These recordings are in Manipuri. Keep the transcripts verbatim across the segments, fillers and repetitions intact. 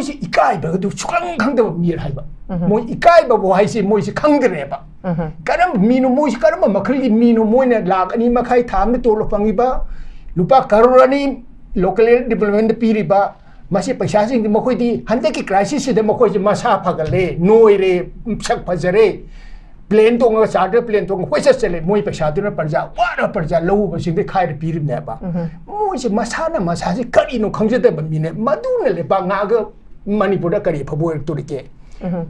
ꯃꯣꯏꯁꯤ ꯏꯀꯥꯏꯕꯒꯗꯨ ꯁꯨꯈꯪ ꯈꯪꯗꯕ ꯃꯤꯔ ꯍꯥꯏꯕ꯫ ꯃꯣꯏ ꯏꯀꯥꯏꯕꯕꯨ ꯍꯥꯏꯁꯤ ꯃꯣꯏꯁꯤ ꯈꯪꯗ꯭ꯔꯦꯕ꯫ ꯀꯔꯝꯕ ꯃꯤꯅꯣ, ꯃꯣꯏꯁꯤ ꯀꯔꯝꯕ ꯃꯈꯜꯒꯤ ꯃꯤꯅꯣ? ꯃꯣꯏꯅ ꯂꯥꯛ ꯑꯅꯤ ꯃꯈꯥꯏ ꯊꯥ ꯑꯃꯗ ꯇꯣꯂꯣꯞ ꯐꯪꯉꯤꯕ, ꯂꯨꯄꯥ ꯀꯔꯣꯔ ꯑꯅꯤ local area development ꯄꯤꯔꯤꯕ, ꯃꯁꯤ ꯄꯩꯁꯥꯁꯤꯡꯁꯤ ꯃꯈꯣꯏꯗꯤ ꯍꯟꯗꯛꯀꯤ crisis ꯁꯤꯗ ꯃꯈꯣꯏꯁꯤ ꯃꯁꯥ ꯐꯒꯠꯂꯦ, ꯅꯣꯏꯔꯦ, ꯁꯛ ꯐꯖꯔꯦ, plane ꯇꯣꯡꯉꯒ, charter plane ꯇꯣꯡꯉꯒ ꯀꯣꯏꯆꯠ ꯆꯠꯂꯦ꯫ ꯃꯣꯏ ꯄꯩꯁꯥꯗꯨꯅ ꯄ꯭ꯔꯖꯥ, ꯋꯥꯅ ꯄ꯭ꯔꯖꯥ ꯂꯧ ꯎꯕꯁꯤꯡꯗ ꯈꯥꯏꯔ ꯄꯤꯔꯤꯕꯅꯦꯕ꯫ ꯃꯣꯏꯁꯦ ꯃꯁꯥꯅ ꯃꯁꯥꯁꯦ ꯀꯔꯤꯅꯣ ꯈꯪꯖꯗꯕ ꯃꯤꯅꯦ꯫ ꯃꯗꯨꯅ ꯂꯩꯕꯥꯛ ꯉꯥꯛꯑꯒ ꯃꯅꯤꯄꯨꯔꯗ ꯀꯔꯤ ꯑꯐꯕ ꯑꯣꯏꯔꯛꯇꯣꯔꯤꯒꯦ?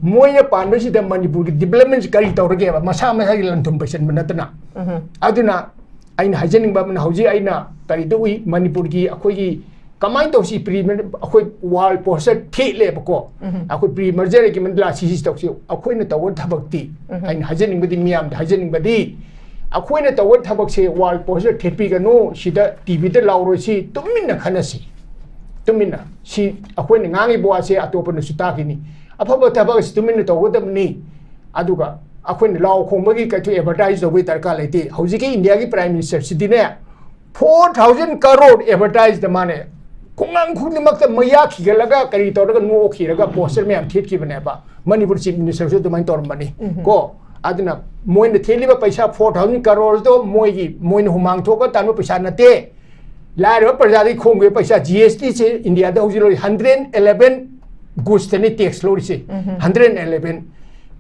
ꯃꯣꯏꯅ ꯄꯥꯟꯕꯁꯤꯗ ꯃꯅꯤꯄꯨꯔꯒꯤ development ꯁꯤ ꯀꯔꯤ ꯇꯧꯔꯒꯦꯕ? ꯃꯁꯥ ꯃꯁꯥꯒꯤ ꯂꯟ ꯊꯨꯝ ꯄꯩꯁꯟꯕ ꯅꯠꯇꯅ꯫ ꯑꯗꯨꯅ ꯑꯩꯅ ꯍꯥꯏꯖꯅꯤꯡꯕ ꯑꯃꯅ, ꯍꯧꯖꯤꯛ ꯑꯩꯅ ꯀꯔꯤꯗ ꯎꯏ, ꯃꯅꯤꯄꯨꯔꯒꯤ ꯑꯩꯈꯣꯏꯒꯤ ꯀꯃꯥꯏꯅ ꯇꯧꯁꯤ, pre, ꯑꯩꯈꯣꯏ wall poster ꯊꯦꯠꯂꯦꯕꯀꯣ꯫ ꯑꯩꯈꯣꯏ pre merger agreement ꯂꯥꯛꯁꯤ, ꯁꯤ ꯇꯧꯁꯤ꯫ ꯑꯩꯈꯣꯏꯅ ꯇꯧꯕ ꯊꯕꯛꯇꯤ, ꯑꯩꯅ ꯍꯥꯏꯖꯅꯤꯡꯕꯗꯤ, ꯃꯤꯌꯥꯝꯗ ꯍꯥꯏꯖꯅꯤꯡꯕꯗꯤ, ꯑꯩꯈꯣꯏꯅ ꯇꯧꯕ ꯊꯕꯛꯁꯦ wall poster ꯊꯦꯠꯄꯤꯒꯅꯨ, ꯁꯤꯗ ꯇꯤꯚꯤꯗ ꯂꯥꯎꯔꯣꯏꯁꯤ, ꯇꯨꯃꯤꯟꯅ ꯈꯟꯅꯁꯤ꯫ ꯇꯨꯃꯤꯟꯅ꯫ ꯁꯤ ꯑꯩꯈꯣꯏꯅ ꯉꯥꯡꯉꯤꯕ ꯋꯥꯁꯦ ꯑꯇꯣꯞꯄꯅꯁꯨ ꯇꯥꯈꯤꯅꯤ꯫ ꯑꯐꯕ ꯊꯕꯛ ꯑꯁꯤ ꯇꯨꯃꯤꯟꯅ ꯇꯧꯒꯗꯕꯅꯤ꯫ ꯑꯗꯨꯒ ꯑꯩꯈꯣꯏꯅ ꯂꯥꯎ ꯈꯣꯡꯕꯒꯤ ꯀꯩꯁꯨ advertise ꯇꯧꯕꯒꯤ ꯗꯔꯀꯥꯔ ꯂꯩꯇꯦ꯫ ꯍꯧꯖꯤꯛꯀꯤ ꯏꯟꯗꯤꯌꯥꯒꯤ Prime Minister ꯁꯤꯗꯤꯅꯦ, four thousand crore advertise ꯗ ꯃꯥꯅꯦ ꯈꯨꯡꯒꯪ ꯈꯨꯗꯤꯡꯃꯛꯇ ꯃꯌꯥ ꯈꯤꯒꯠꯂꯒ ꯀꯔꯤ ꯇꯧꯔꯒ ꯅꯣꯛꯈꯤꯔꯒ poster ꯃꯌꯥꯝ ꯊꯦꯠꯈꯤꯕꯅꯦꯕ꯫ ꯃꯅꯤꯄꯨꯔ Chief Minister ꯁꯨ ꯑꯗꯨꯃꯥꯏꯅ ꯇꯧꯔꯝꯕꯅꯤ꯫ ꯀꯣ, ꯑꯗꯨꯅ ꯃꯣꯏꯅ ꯊꯦꯠꯂꯤꯕ ꯄꯩꯁꯥ four thousand crore ꯗꯣ ꯃꯣꯏꯒꯤ, ꯃꯣꯏꯅ ꯍꯨꯃꯥꯡ ꯊꯣꯛꯑꯒ ꯇꯥꯟꯕ ꯄꯩꯁꯥ ꯅꯠꯇꯦ꯫ ꯂꯥꯏꯔꯕ ꯄ꯭ꯔꯖꯥꯗꯒꯤ ꯈꯣꯝꯈꯤꯕ ꯄꯩꯁꯥ, G S T ꯁꯦ ꯏꯟꯗꯤꯌꯥꯗ ꯍꯧꯖꯤꯛ ꯂꯣꯏ hundred eleven goods ꯇꯅꯤ tax ꯂꯧꯔꯤꯁꯦ꯫ Hundred eleven꯫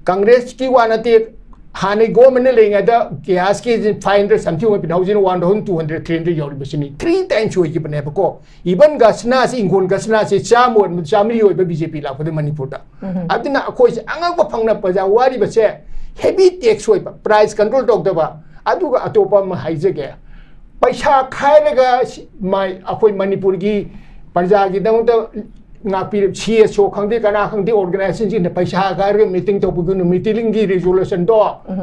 Congress ꯀꯤ ꯋꯥ ꯅꯠꯇꯦ, ꯍꯥꯟꯅꯩ government ꯅ ꯂꯩꯔꯤꯉꯩꯗ gas ꯀꯤ five hundred something ꯑꯣꯏꯕꯅꯤ, ꯍꯧꯖꯤꯛꯅ one thousand two hundred, three hundred ꯌꯧꯔꯤꯕꯁꯤꯅꯤ꯫ Three times ꯑꯣꯏꯈꯤꯕꯅꯦꯕꯀꯣ꯫ Even ꯈꯖꯅꯥꯁꯤ, ꯏꯪꯈꯣꯜ ꯈꯖꯅꯥꯁꯤ ꯆꯥꯝꯃ ꯑꯣꯏꯔꯝꯕ ꯆꯥꯝꯃꯔꯤ ꯑꯣꯏꯕ B J P ꯂꯥꯛꯄꯗ ꯃꯅꯤꯄꯨꯔꯗ꯫ ꯑꯗꯨꯅ ꯑꯩꯈꯣꯏꯁꯦ ꯑꯉꯛꯄ ꯐꯪꯅ ꯄ꯭ꯔꯖꯥ ꯋꯥꯔꯤꯕꯁꯦ heavy tax ꯑꯣꯏꯕ, price control ꯇꯧꯗꯕ, ꯑꯗꯨꯒ ꯑꯇꯣꯞꯄ ꯑꯃ ꯍꯥꯏꯖꯒꯦ, ꯄꯩꯁꯥ ꯈꯥꯏꯔꯒ ꯁꯤ-, ꯃꯥꯏ-, ꯑꯩꯈꯣꯏ ꯃꯅꯤꯄꯨꯔꯒꯤ ꯄ꯭ꯔꯖꯥꯒꯤꯗꯃꯛꯇ ꯉꯥꯛꯄꯤꯔꯤꯕ C S O ꯈꯪꯗꯦ, ꯀꯅꯥ ꯈꯪꯗꯦ, organization ꯁꯤꯡꯅ ꯄꯩꯁꯥ ꯈꯥꯏꯔꯒ meeting ꯇꯧꯕꯤꯒꯅꯨ, meeting ꯒꯤ resolution ꯗꯣ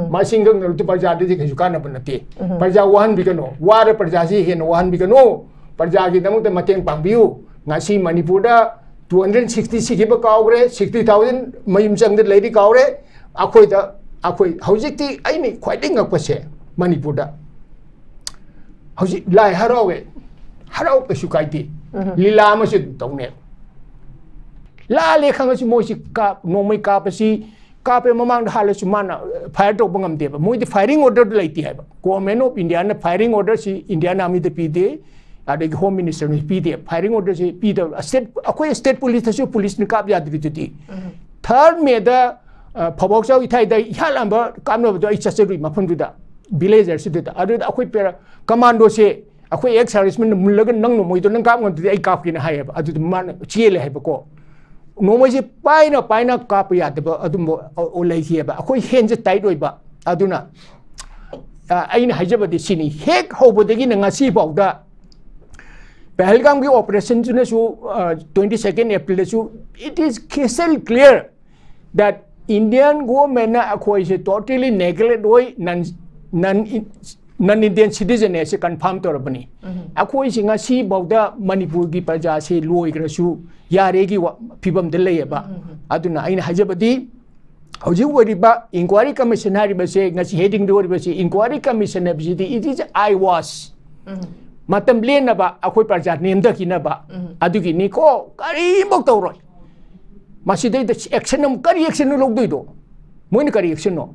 ꯃꯁꯤꯡ ꯈꯛꯅ ꯄ꯭ꯔꯖꯥꯗꯗꯤ ꯀꯩꯁꯨ ꯀꯥꯟꯅꯕ ꯅꯠꯇꯦ꯫ ꯄ꯭ꯔꯖꯥ ꯋꯥꯍꯟꯕꯤꯒꯅꯨ, ꯋꯥꯔ ꯄ꯭ꯔꯖꯥꯁꯤ ꯍꯦꯟꯅ ꯋꯥꯍꯟꯕꯤꯒꯅꯨ, ꯄ꯭ꯔꯖꯥꯒꯤꯗꯃꯛꯇ ꯃꯇꯦꯡ ꯄꯥꯡꯕꯤꯌꯨ꯫ ꯉꯁꯤ ꯃꯅꯤꯄꯨꯔꯗ two hundred sixty ꯁꯤꯈꯤꯕ ꯀꯥꯎꯈ꯭ꯔꯦ, sixty thousand ꯃꯌꯨꯝ ꯆꯪꯗ ꯂꯩꯔꯤ ꯀꯥꯎꯔꯦ꯫ ꯑꯩꯈꯣꯏꯗ, ꯑꯩꯈꯣꯏ ꯍꯧꯖꯤꯛꯇꯤ ꯑꯩꯅ ꯈ꯭ꯋꯥꯏꯗꯒꯤ ꯉꯛꯄꯁꯦ, ꯃꯅꯤꯄꯨꯔꯗ ꯍꯧꯖꯤꯛ ꯂꯥꯏ ꯍꯔꯥꯎꯋꯦ, ꯍꯔꯥꯎ ꯀꯩꯁꯨ ꯀꯥꯏꯗꯦ, ꯂꯤꯂꯥ ꯑꯃꯁꯨ ꯑꯗꯨꯝ ꯇꯧꯅꯦ꯫ ꯂꯥꯜꯂꯦ ꯈꯪꯉꯁꯨ ꯃꯣꯏꯁꯤ ꯀꯥꯞ ꯅꯣꯡꯃꯩ ꯀꯥꯞꯄꯁꯤ ꯀꯥꯞꯄꯦ ꯃꯃꯥꯡꯗ ꯍꯥꯜꯂꯁꯨ ꯃꯥꯅ ꯐꯥꯏꯌꯔ ꯇꯧꯕ ꯉꯝꯗꯦꯕ꯫ ꯃꯣꯏꯗꯤ ꯐꯥꯏꯌꯔꯤꯡ ꯑꯣꯔꯗꯔꯗꯨ ꯂꯩꯇꯦ ꯍꯥꯏꯕ꯫ ꯒꯣꯔꯃꯦꯟ ꯑꯣꯐ ꯏꯟꯗꯤꯌꯥꯅ ꯐꯥꯏꯌꯔꯤꯡ ꯑꯣꯔꯗꯔꯁꯤ ꯏꯟꯗꯤꯌꯥꯟ ꯑꯥꯔꯃꯤꯗ ꯄꯤꯗꯦ, ꯑꯗꯒꯤ ꯍꯣꯝ ꯃꯤꯅꯤꯁꯇꯔꯅꯁꯨ ꯄꯤꯗꯦ꯫ ꯐꯥꯏꯌꯔꯤꯡ ꯑꯣꯔꯗꯔꯁꯤ ꯄꯤꯗꯕ ꯁ꯭ꯇꯦꯠ ꯑꯩꯈꯣꯏ ꯁ꯭ꯇꯦꯠ ꯄꯨꯂꯤꯁꯇꯁꯨ ꯄꯨꯂꯤꯁꯅ ꯀꯥꯞ ꯌꯥꯗ꯭ꯔꯤꯗꯨꯗꯤ꯫ ꯊꯥꯔꯠ ꯃꯦꯗ ꯐꯧꯕꯥꯛꯆꯥꯎ ꯏꯊꯥꯏꯗ ꯏꯍꯥꯟꯕ ꯀꯥꯞꯅꯕꯗꯣ ꯑꯩ ꯆꯠꯆꯔꯨꯏ ꯃꯐꯝꯗꯨꯗ, ꯚꯤꯂꯦꯖꯔꯁꯤꯗꯨꯗ꯫ ꯑꯗꯨꯗ ꯑꯩꯈꯣꯏ ꯄꯦꯔꯥ ꯀꯃꯥꯟꯗꯣꯁꯦ ꯑꯩꯈꯣꯏ ꯑꯦꯛꯁ ꯁꯥꯔꯚꯤꯁꯃꯦꯟꯅ ꯃꯨꯜꯂꯒ ꯅꯪ ꯅꯣꯡꯃꯩꯗꯣ ꯅꯪ ꯀꯥꯞ ꯉꯝꯗ꯭ꯔꯗꯤ ꯑꯩ ꯀꯥꯞꯀꯦꯅ ꯍꯥꯏꯌꯦꯕ꯫ ꯑꯗꯨꯗ ꯃꯥꯅ ꯆꯦꯜꯂꯦ ꯍꯥꯏꯕꯀꯣ꯫ ꯅꯣꯡꯃꯩꯁꯦ ꯄꯥꯏꯅ ꯄꯥꯏꯅ ꯀꯥꯞꯄ ꯌꯥꯗꯕ ꯑꯗꯨꯝꯕ ꯂꯩꯈꯤꯑꯕ꯫ ꯑꯩꯈꯣꯏ ꯍꯦꯟꯁꯦ ꯇꯥꯏꯠ ꯑꯣꯏꯕ꯫ ꯑꯗꯨꯅ ꯑ, ꯑꯩꯅ ꯍꯥꯏꯖꯕꯗꯤ ꯁꯤꯅꯤ, ꯍꯦꯛ ꯍꯧꯕꯗꯒꯤꯅ ꯉꯁꯤ ꯐꯥꯎꯗ ꯄꯍꯜꯒꯥꯝꯒꯤ ꯑꯣꯄꯔꯦꯁꯟꯁꯤꯅꯁꯨ, ꯇ꯭ꯋꯦꯟꯇꯤ ꯁꯦꯀꯦꯟ ꯑꯦꯄ꯭ꯔꯤꯜꯗꯁꯨ, it is crystal clear that Indian governmentꯅ ꯑꯩꯈꯣꯏꯁꯦ totally neglect ꯑꯣꯏ, non non non Indian citizen ꯍꯥꯏꯁꯦ ꯀꯟꯐꯥꯔꯝ ꯇꯧꯔꯕꯅꯤ꯫ ꯑꯩꯈꯣꯏꯁꯤ ꯉꯁꯤ ꯐꯥꯎꯗ ꯃꯅꯤꯄꯨꯔꯒꯤ ꯄ꯭ꯔꯖꯥꯁꯤ ꯂꯣꯏꯈ꯭ꯔꯁꯨ ꯌꯥꯔꯦꯒꯤ ꯋꯥ- ꯐꯤꯕꯝꯗ ꯂꯩꯌꯦꯕ꯫ ꯑꯗꯨꯅ ꯑꯩꯅ ꯍꯥꯏꯖꯕꯗꯤ ꯍꯧꯖꯤꯛ ꯑꯣꯏꯔꯤꯕ ꯏꯟꯀ꯭ꯋꯥꯏꯔꯤ ꯀꯃꯤꯁꯟ ꯍꯥꯏꯔꯤꯕꯁꯦ, ꯉꯁꯤ ꯍꯦꯗꯤꯡꯗ ꯑꯣꯏꯔꯤꯕꯁꯦ ꯏꯟꯀ꯭ꯋꯥꯏꯔꯤ ꯀꯃꯤꯁꯟ ꯍꯥꯏꯕꯁꯤꯗꯤ it is eyewash, ꯃꯇꯝ ꯂꯦꯟꯅꯕ, ꯑꯩꯈꯣꯏ ꯄ꯭ꯔꯖꯥ ꯅꯦꯝꯊꯈꯤꯅꯕ ꯑꯗꯨꯒꯤꯅꯤꯀꯣ꯫ ꯀꯔꯤꯃꯨꯛ ꯇꯧꯔꯣꯏ꯫ ꯃꯁꯤꯗꯩꯗ ꯑꯦꯛꯁꯟ ꯑꯃꯨꯛ ꯀꯔꯤ ꯑꯦꯛꯁꯟꯅꯣ ꯂꯧꯗꯣꯏꯗꯣ? ꯃꯣꯏꯅ ꯀꯔꯤ ꯑꯦꯛꯁꯟꯅꯣ?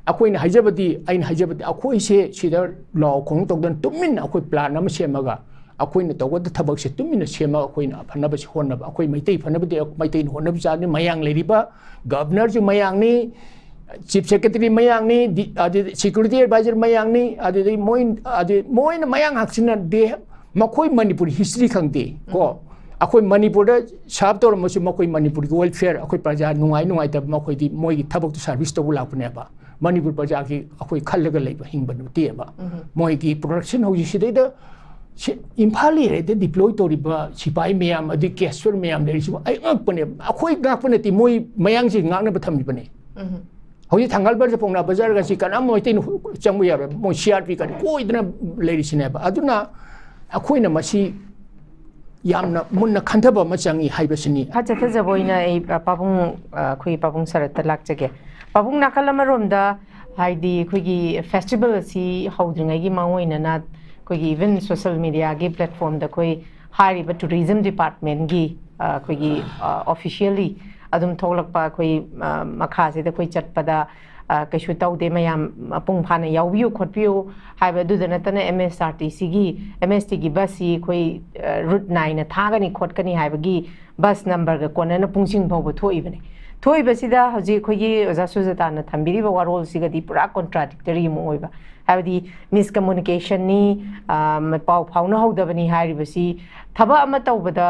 ꯑꯩꯈꯣꯏꯅ ꯍꯥꯏꯖꯕꯗꯤ, ꯑꯩꯅ ꯍꯥꯏꯖꯕꯗꯤ ꯑꯩꯈꯣꯏꯁꯦ ꯁꯤꯗ ꯂꯥꯎ ꯈꯣꯡ ꯇꯧꯗꯅ ꯇꯨꯃꯤꯟꯅ ꯑꯩꯈꯣꯏ ꯄ꯭ꯂꯥꯟ ꯑꯃ ꯁꯦꯝꯃꯒ ꯑꯩꯈꯣꯏꯅ ꯇꯧꯒꯗꯕ ꯊꯕꯛꯁꯦ ꯇꯨꯃꯤꯟꯅ ꯁꯦꯝꯃꯒ ꯑꯩꯈꯣꯏꯅ ꯐꯅꯕꯁꯤ ꯍꯣꯠꯅꯕ꯫ ꯑꯩꯈꯣꯏ ꯃꯩꯇꯩ ꯐꯅꯕꯗꯤ ꯃꯩꯇꯩꯅ ꯍꯣꯠꯅꯕ ꯆꯥꯕꯅꯤ꯫ ꯃꯌꯥꯡ ꯂꯩꯔꯤꯕ ꯒꯚꯔꯅꯔꯁꯨ ꯃꯌꯥꯡꯅꯤ, ꯆꯤꯐ ꯁꯦꯀ꯭ꯔꯦꯇꯔꯤ ꯃꯌꯥꯡꯅꯤ, ꯗꯤ- ꯑꯗꯨꯗꯤ ꯁꯦꯀ꯭ꯌꯨꯔꯤꯇꯤ ꯑꯦꯗꯚꯥꯏꯖꯔ ꯃꯌꯥꯡꯅꯤ, ꯑꯗꯨꯗꯩ ꯃꯣꯏ ꯑꯗꯨ ꯃꯣꯏꯅ ꯃꯌꯥꯡ ꯉꯥꯛꯁꯤꯟꯅꯗꯦ꯫ ꯃꯈꯣꯏ ꯃꯅꯤꯄꯨꯔꯤ ꯍꯤꯁꯇ꯭ꯔꯤ ꯈꯪꯗꯦ ꯀꯣ꯫ ꯑꯩꯈꯣꯏ ꯃꯅꯤꯄꯨꯔꯗ ꯁꯥꯔꯚ ꯇꯧꯔꯝꯃꯁꯨ ꯃꯈꯣꯏ ꯃꯅꯤꯄꯨꯔꯒꯤ ꯋꯦꯜꯐꯤꯌꯔ, ꯑꯩꯈꯣꯏ ꯄ꯭ꯔꯖꯥ ꯅꯨꯡꯉꯥꯏ ꯅꯨꯡꯉꯥꯏꯇꯕ ꯃꯈꯣꯏꯗꯤ ꯃꯣꯏꯒꯤ ꯊꯕꯛꯇꯨ ꯁꯥꯔꯚꯤꯁ ꯇꯧꯕ ꯂꯥꯛꯄꯅꯦꯕ꯫ ꯃꯅꯤꯄꯨꯔ ꯄ꯭ꯔꯖꯥꯒꯤ ꯑꯩꯈꯣꯏ ꯈꯜꯂꯒ ꯂꯩꯕ ꯍꯤꯡꯕ ꯅꯠꯇꯦꯕ꯫ ꯃꯣꯏꯒꯤ ꯄ꯭ꯔꯣꯗꯛꯁꯟ ꯍꯧꯖꯤꯛ ꯁꯤꯗꯩꯗ ꯁꯤ ꯏꯝꯐꯥꯜ ꯑꯦꯔꯤꯌꯥꯗ ꯗꯤꯄ꯭ꯂꯣꯏ ꯇꯧꯔꯤꯕ ꯁꯤꯐꯥꯏ ꯃꯌꯥꯝ ꯑꯗꯩ ꯀꯦꯁ꯭ꯋꯔ ꯃꯌꯥꯝ ꯂꯩꯔꯤꯁꯤꯕꯨ ꯑꯩ ꯉꯛꯄꯅꯦ꯫ ꯑꯩꯈꯣꯏ ꯉꯥꯛꯄ ꯅꯠꯇꯦ, ꯃꯣꯏ ꯃꯌꯥꯡꯁꯤ ꯉꯥꯛꯅꯕ ꯊꯝꯃꯤꯕꯅꯦ꯫ ꯍꯧꯖꯤꯛ ꯊꯪꯒꯥꯜ ꯕꯖꯥꯔ, ꯄꯥꯎꯅꯥ ꯕꯖꯥꯔꯒꯁꯤ ꯀꯅꯥꯝ ꯃꯩꯇꯩꯅ ꯆꯪꯕ ꯌꯥꯔꯣꯏ꯫ ꯃꯣꯏ ꯁꯤ ꯑꯥꯔ ꯄꯤ ꯀꯔꯤ ꯀꯣꯏꯗꯅ ꯂꯩꯔꯤꯁꯤꯅꯦꯕ꯫ ꯑꯗꯨꯅ ꯑꯩꯈꯣꯏꯅ ꯃꯁꯤ ꯌꯥꯝꯅ ꯃꯨꯟꯅ ꯈꯟꯊꯕ ꯑꯃ ꯆꯪꯉꯤ ꯍꯥꯏꯕꯁꯤꯅꯤ꯫ ꯈꯔ ꯆꯠꯊꯖꯕ ꯑꯣꯏꯅ ꯑꯩ, ꯑ, ꯄꯥꯕꯨꯡ, ꯑ, ꯑꯩꯈꯣꯏꯒꯤ ꯄꯥꯕꯨꯡ ꯁꯔꯠꯇ ꯂꯥꯛꯆꯒꯦ꯫ ꯄꯥꯕꯨꯡ, ꯅꯥꯀꯜ ꯑꯃꯔꯣꯝꯗ ꯍꯥꯏꯗꯤ ꯑꯩꯈꯣꯏꯒꯤ ꯐꯦꯁꯇꯤꯚꯦꯜ ꯑꯁꯤ ꯍꯧꯗ꯭ꯔꯤꯉꯩꯒꯤ ꯃꯥꯡꯑꯣꯏꯅꯅ ꯑꯩꯈꯣꯏꯒꯤ even social mediaꯒꯤ platformꯗ ꯑꯩꯈꯣꯏ ꯍꯥꯏꯔꯤꯕ tourism departmentꯀꯤ, ꯑ, ꯑꯩꯈꯣꯏꯒꯤ, ꯑ, officially ꯑꯗꯨꯝ ꯊꯣꯛꯂꯛꯄ, ꯑꯩꯈꯣꯏ, ꯑ, ꯃꯈꯥꯁꯤꯗ ꯑꯩꯈꯣꯏ ꯆꯠꯄꯗ, ꯑ, ꯀꯩꯁꯨ ꯇꯧꯗꯦ, ꯃꯌꯥꯝ ꯃꯄꯨꯡ ꯐꯥꯅ ꯌꯥꯎꯕꯤꯌꯨ ꯈꯣꯠꯄꯤꯌꯨ ꯍꯥꯏꯕ꯫ ꯑꯗꯨꯗ ꯅꯠꯇꯅ M S R T Cꯒꯤ, M S Tꯒꯤ busꯁꯤ ꯑꯩꯈꯣꯏ, ꯑ, route ꯅꯥꯏꯅ ꯊꯥꯒꯅꯤ ꯈꯣꯠꯀꯅꯤ ꯍꯥꯏꯕꯒꯤ bus numberꯒ ꯀꯣꯟꯅꯅ ꯄꯨꯡꯁꯤꯡ ꯐꯥꯎꯕ ꯊꯣꯛꯏꯕꯅꯤ꯫ ꯊꯣꯛꯏꯕꯁꯤꯗ ꯍꯧꯖꯤꯛ ꯑꯩꯈꯣꯏꯒꯤ ꯑꯣꯖꯥ ꯁꯨꯖꯥꯇꯥꯅ ꯊꯝꯕꯤꯔꯤꯕ ꯋꯥꯔꯣꯜꯁꯤꯒꯗꯤ ꯄꯨꯔꯥ contradictory ꯑꯃ ꯑꯣꯏꯕ, ꯍꯥꯏꯕꯗꯤ miscommunicationꯅꯤ, ꯑ, ꯄꯥꯎ ꯐꯥꯎꯅꯍꯧꯗꯕꯅꯤ ꯍꯥꯏꯔꯤꯕꯁꯤ ꯊꯕꯛ ꯑꯃ ꯇꯧꯕꯗ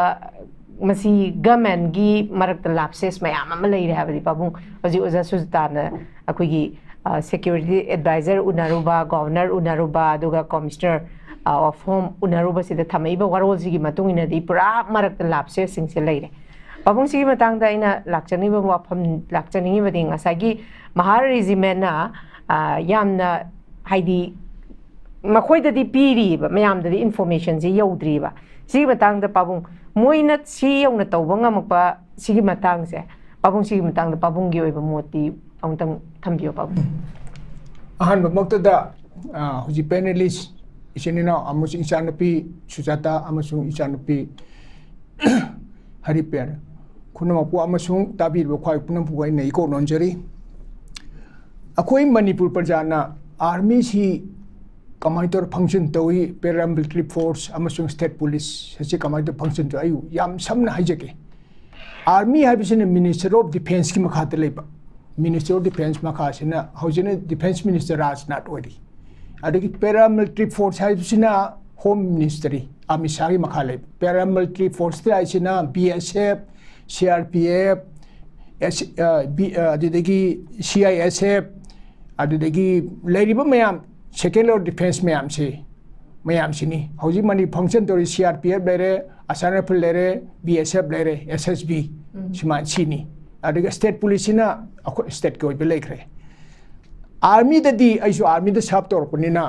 ꯃꯁꯤ governmentꯀꯤ ꯃꯔꯛꯇ lapses ꯃꯌꯥꯝ ꯑꯃ ꯂꯩꯔꯦ ꯍꯥꯏꯕꯗꯤ ꯄꯥꯕꯨꯡ ꯍꯧꯖꯤꯛ ꯑꯣꯖꯥ ꯁꯨꯖꯥꯇꯥꯅ ꯑꯩꯈꯣꯏꯒꯤ, ꯑ, security advisor ꯎꯅꯔꯨꯕ, governor ꯎꯅꯔꯨꯕ, ꯑꯗꯨꯒ commissioner, ꯑ, of home ꯎꯅꯔꯨꯕꯁꯤꯗ ꯊꯝꯃꯛꯏꯕ ꯋꯥꯔꯣꯜꯁꯤꯒꯤ ꯃꯇꯨꯡ ꯏꯟꯅꯗꯤ ꯄꯨꯔꯥ ꯃꯔꯛꯇ lapsesꯁꯤꯡꯁꯦ ꯂꯩꯔꯦ꯫ ꯄꯥꯕꯨꯡꯁꯤꯒꯤ ꯃꯇꯥꯡꯗ ꯑꯩꯅ ꯂꯥꯛꯆꯅꯤꯡꯕ ꯋꯥꯐꯝ, ꯂꯥꯛꯆꯅꯤꯡꯉꯤꯕꯗꯤ ꯉꯁꯥꯏꯒꯤ ꯃꯍꯥꯔ regimentꯅ, ꯑ, ꯌꯥꯝꯅ, ꯍꯥꯏꯗꯤ, ꯃꯈꯣꯏꯗꯗꯤ ꯄꯤꯔꯤꯕ, ꯃꯌꯥꯝꯗꯗꯤ informationꯁꯦ ꯌꯧꯗ꯭ꯔꯤꯕ꯫ ꯁꯤꯒꯤ ꯃꯇꯥꯡꯗ ꯄꯥꯕꯨꯡ, ꯃꯣꯏꯅ ꯁꯤ ꯌꯧꯅ ꯇꯧꯕ ꯉꯝꯃꯛꯄ ꯁꯤꯒꯤ ꯃꯇꯥꯡꯁꯦ, ꯄꯥꯕꯨꯡ, ꯁꯤꯒꯤ ꯃꯇꯥꯡꯗ ꯄꯥꯕꯨꯡꯒꯤ ꯑꯣꯏꯕ ꯃꯣꯠꯇꯤ ꯑꯃꯨꯛꯇꯪ ꯊꯝꯕꯤꯌꯨ, ꯄꯥꯕꯨꯡ꯫ ꯑꯍꯥꯟꯕꯃꯛꯇꯗ, ꯑ, ꯍꯧꯖꯤꯛ panelist ꯏꯆꯤꯟ ꯏꯅꯥꯎ ꯑꯃꯁꯨꯡ ꯏꯆꯥꯅꯨꯄꯤ ꯁꯨꯖꯥꯇꯥ ꯑꯃꯁꯨꯡ ꯏꯆꯥꯅꯨꯄꯤ ꯍꯔꯤꯄꯦꯟ ꯄꯨꯝꯅꯃꯛꯄꯨ ꯑꯃꯁꯨꯡ ꯇꯥꯕꯤꯔꯤꯕ ꯈ꯭ꯋꯥꯏ ꯄꯨꯝꯅꯃꯛꯄꯨ ꯑꯩꯅ ꯏꯀꯣꯛ ꯅꯣꯟꯖꯔꯤ꯫ ꯑꯩꯈꯣꯏ ꯃꯅꯤꯄꯨꯔ ꯄ꯭ꯔꯖꯥꯅ armyꯁꯤ ꯀꯃꯥꯏꯅ ꯇꯧꯔ function ꯇꯧꯏ, paramilitary force ꯑꯃꯁꯨꯡ state police ꯑꯁꯤ ꯀꯃꯥꯏꯅ ꯇꯧꯔ function ꯇꯧꯏ, ꯑꯩ ꯌꯥꯝ ꯁꯝꯅ ꯍꯥꯏꯖꯒꯦ꯫ Army ꯍꯥꯏꯕꯁꯤꯅ Minister of Defenceꯀꯤ ꯃꯈꯥꯗ ꯂꯩꯕ, Minister of Defence ꯃꯈꯥꯁꯤꯅ ꯍꯧꯖꯤꯛꯅ Defence Minister ꯔꯥꯖꯅꯥꯊ ꯑꯣꯏꯔꯤ꯫ ꯑꯗꯒꯤ paramilitary force ꯍꯥꯏꯕꯁꯤꯅ Home Ministry, ꯑꯃꯤꯠ ꯁꯥꯍꯒꯤ ꯃꯈꯥ ꯂꯩꯕ꯫ Paramilitary force ꯍꯥꯏꯁꯤꯅ B S F, C R P F, S-, ꯑ, B-, ꯑ, ꯑꯗꯨꯗꯒꯤ C I S F, ꯑꯗꯨꯗꯒꯤ ꯂꯩꯔꯤꯕ ꯃꯌꯥꯝ, second layer of defense ꯃꯌꯥꯝꯁꯤ, ꯃꯌꯥꯝꯁꯤꯅꯤ꯫ ꯍꯧꯖꯤꯛ ꯃꯅꯤ function ꯇꯧꯔꯤ, C R P F ꯂꯩꯔꯦ, Assam Rifle ꯂꯩꯔꯦ, B S F ꯂꯩꯔꯦ, S S B, ꯎꯝ꯫ ꯁꯨꯃꯥꯏꯅ ꯁꯤꯅꯤ꯫ ꯑꯗꯨꯒ state policeꯁꯤꯅ ꯑꯩꯈꯣꯏ stateꯀꯤ ꯑꯣꯏꯕ ꯂꯩꯈ꯭ꯔꯦ꯫ Armyꯗꯗꯤ ꯑꯩꯁꯨ armyꯗ serve ꯇꯧꯔꯛꯄꯅꯤꯅ,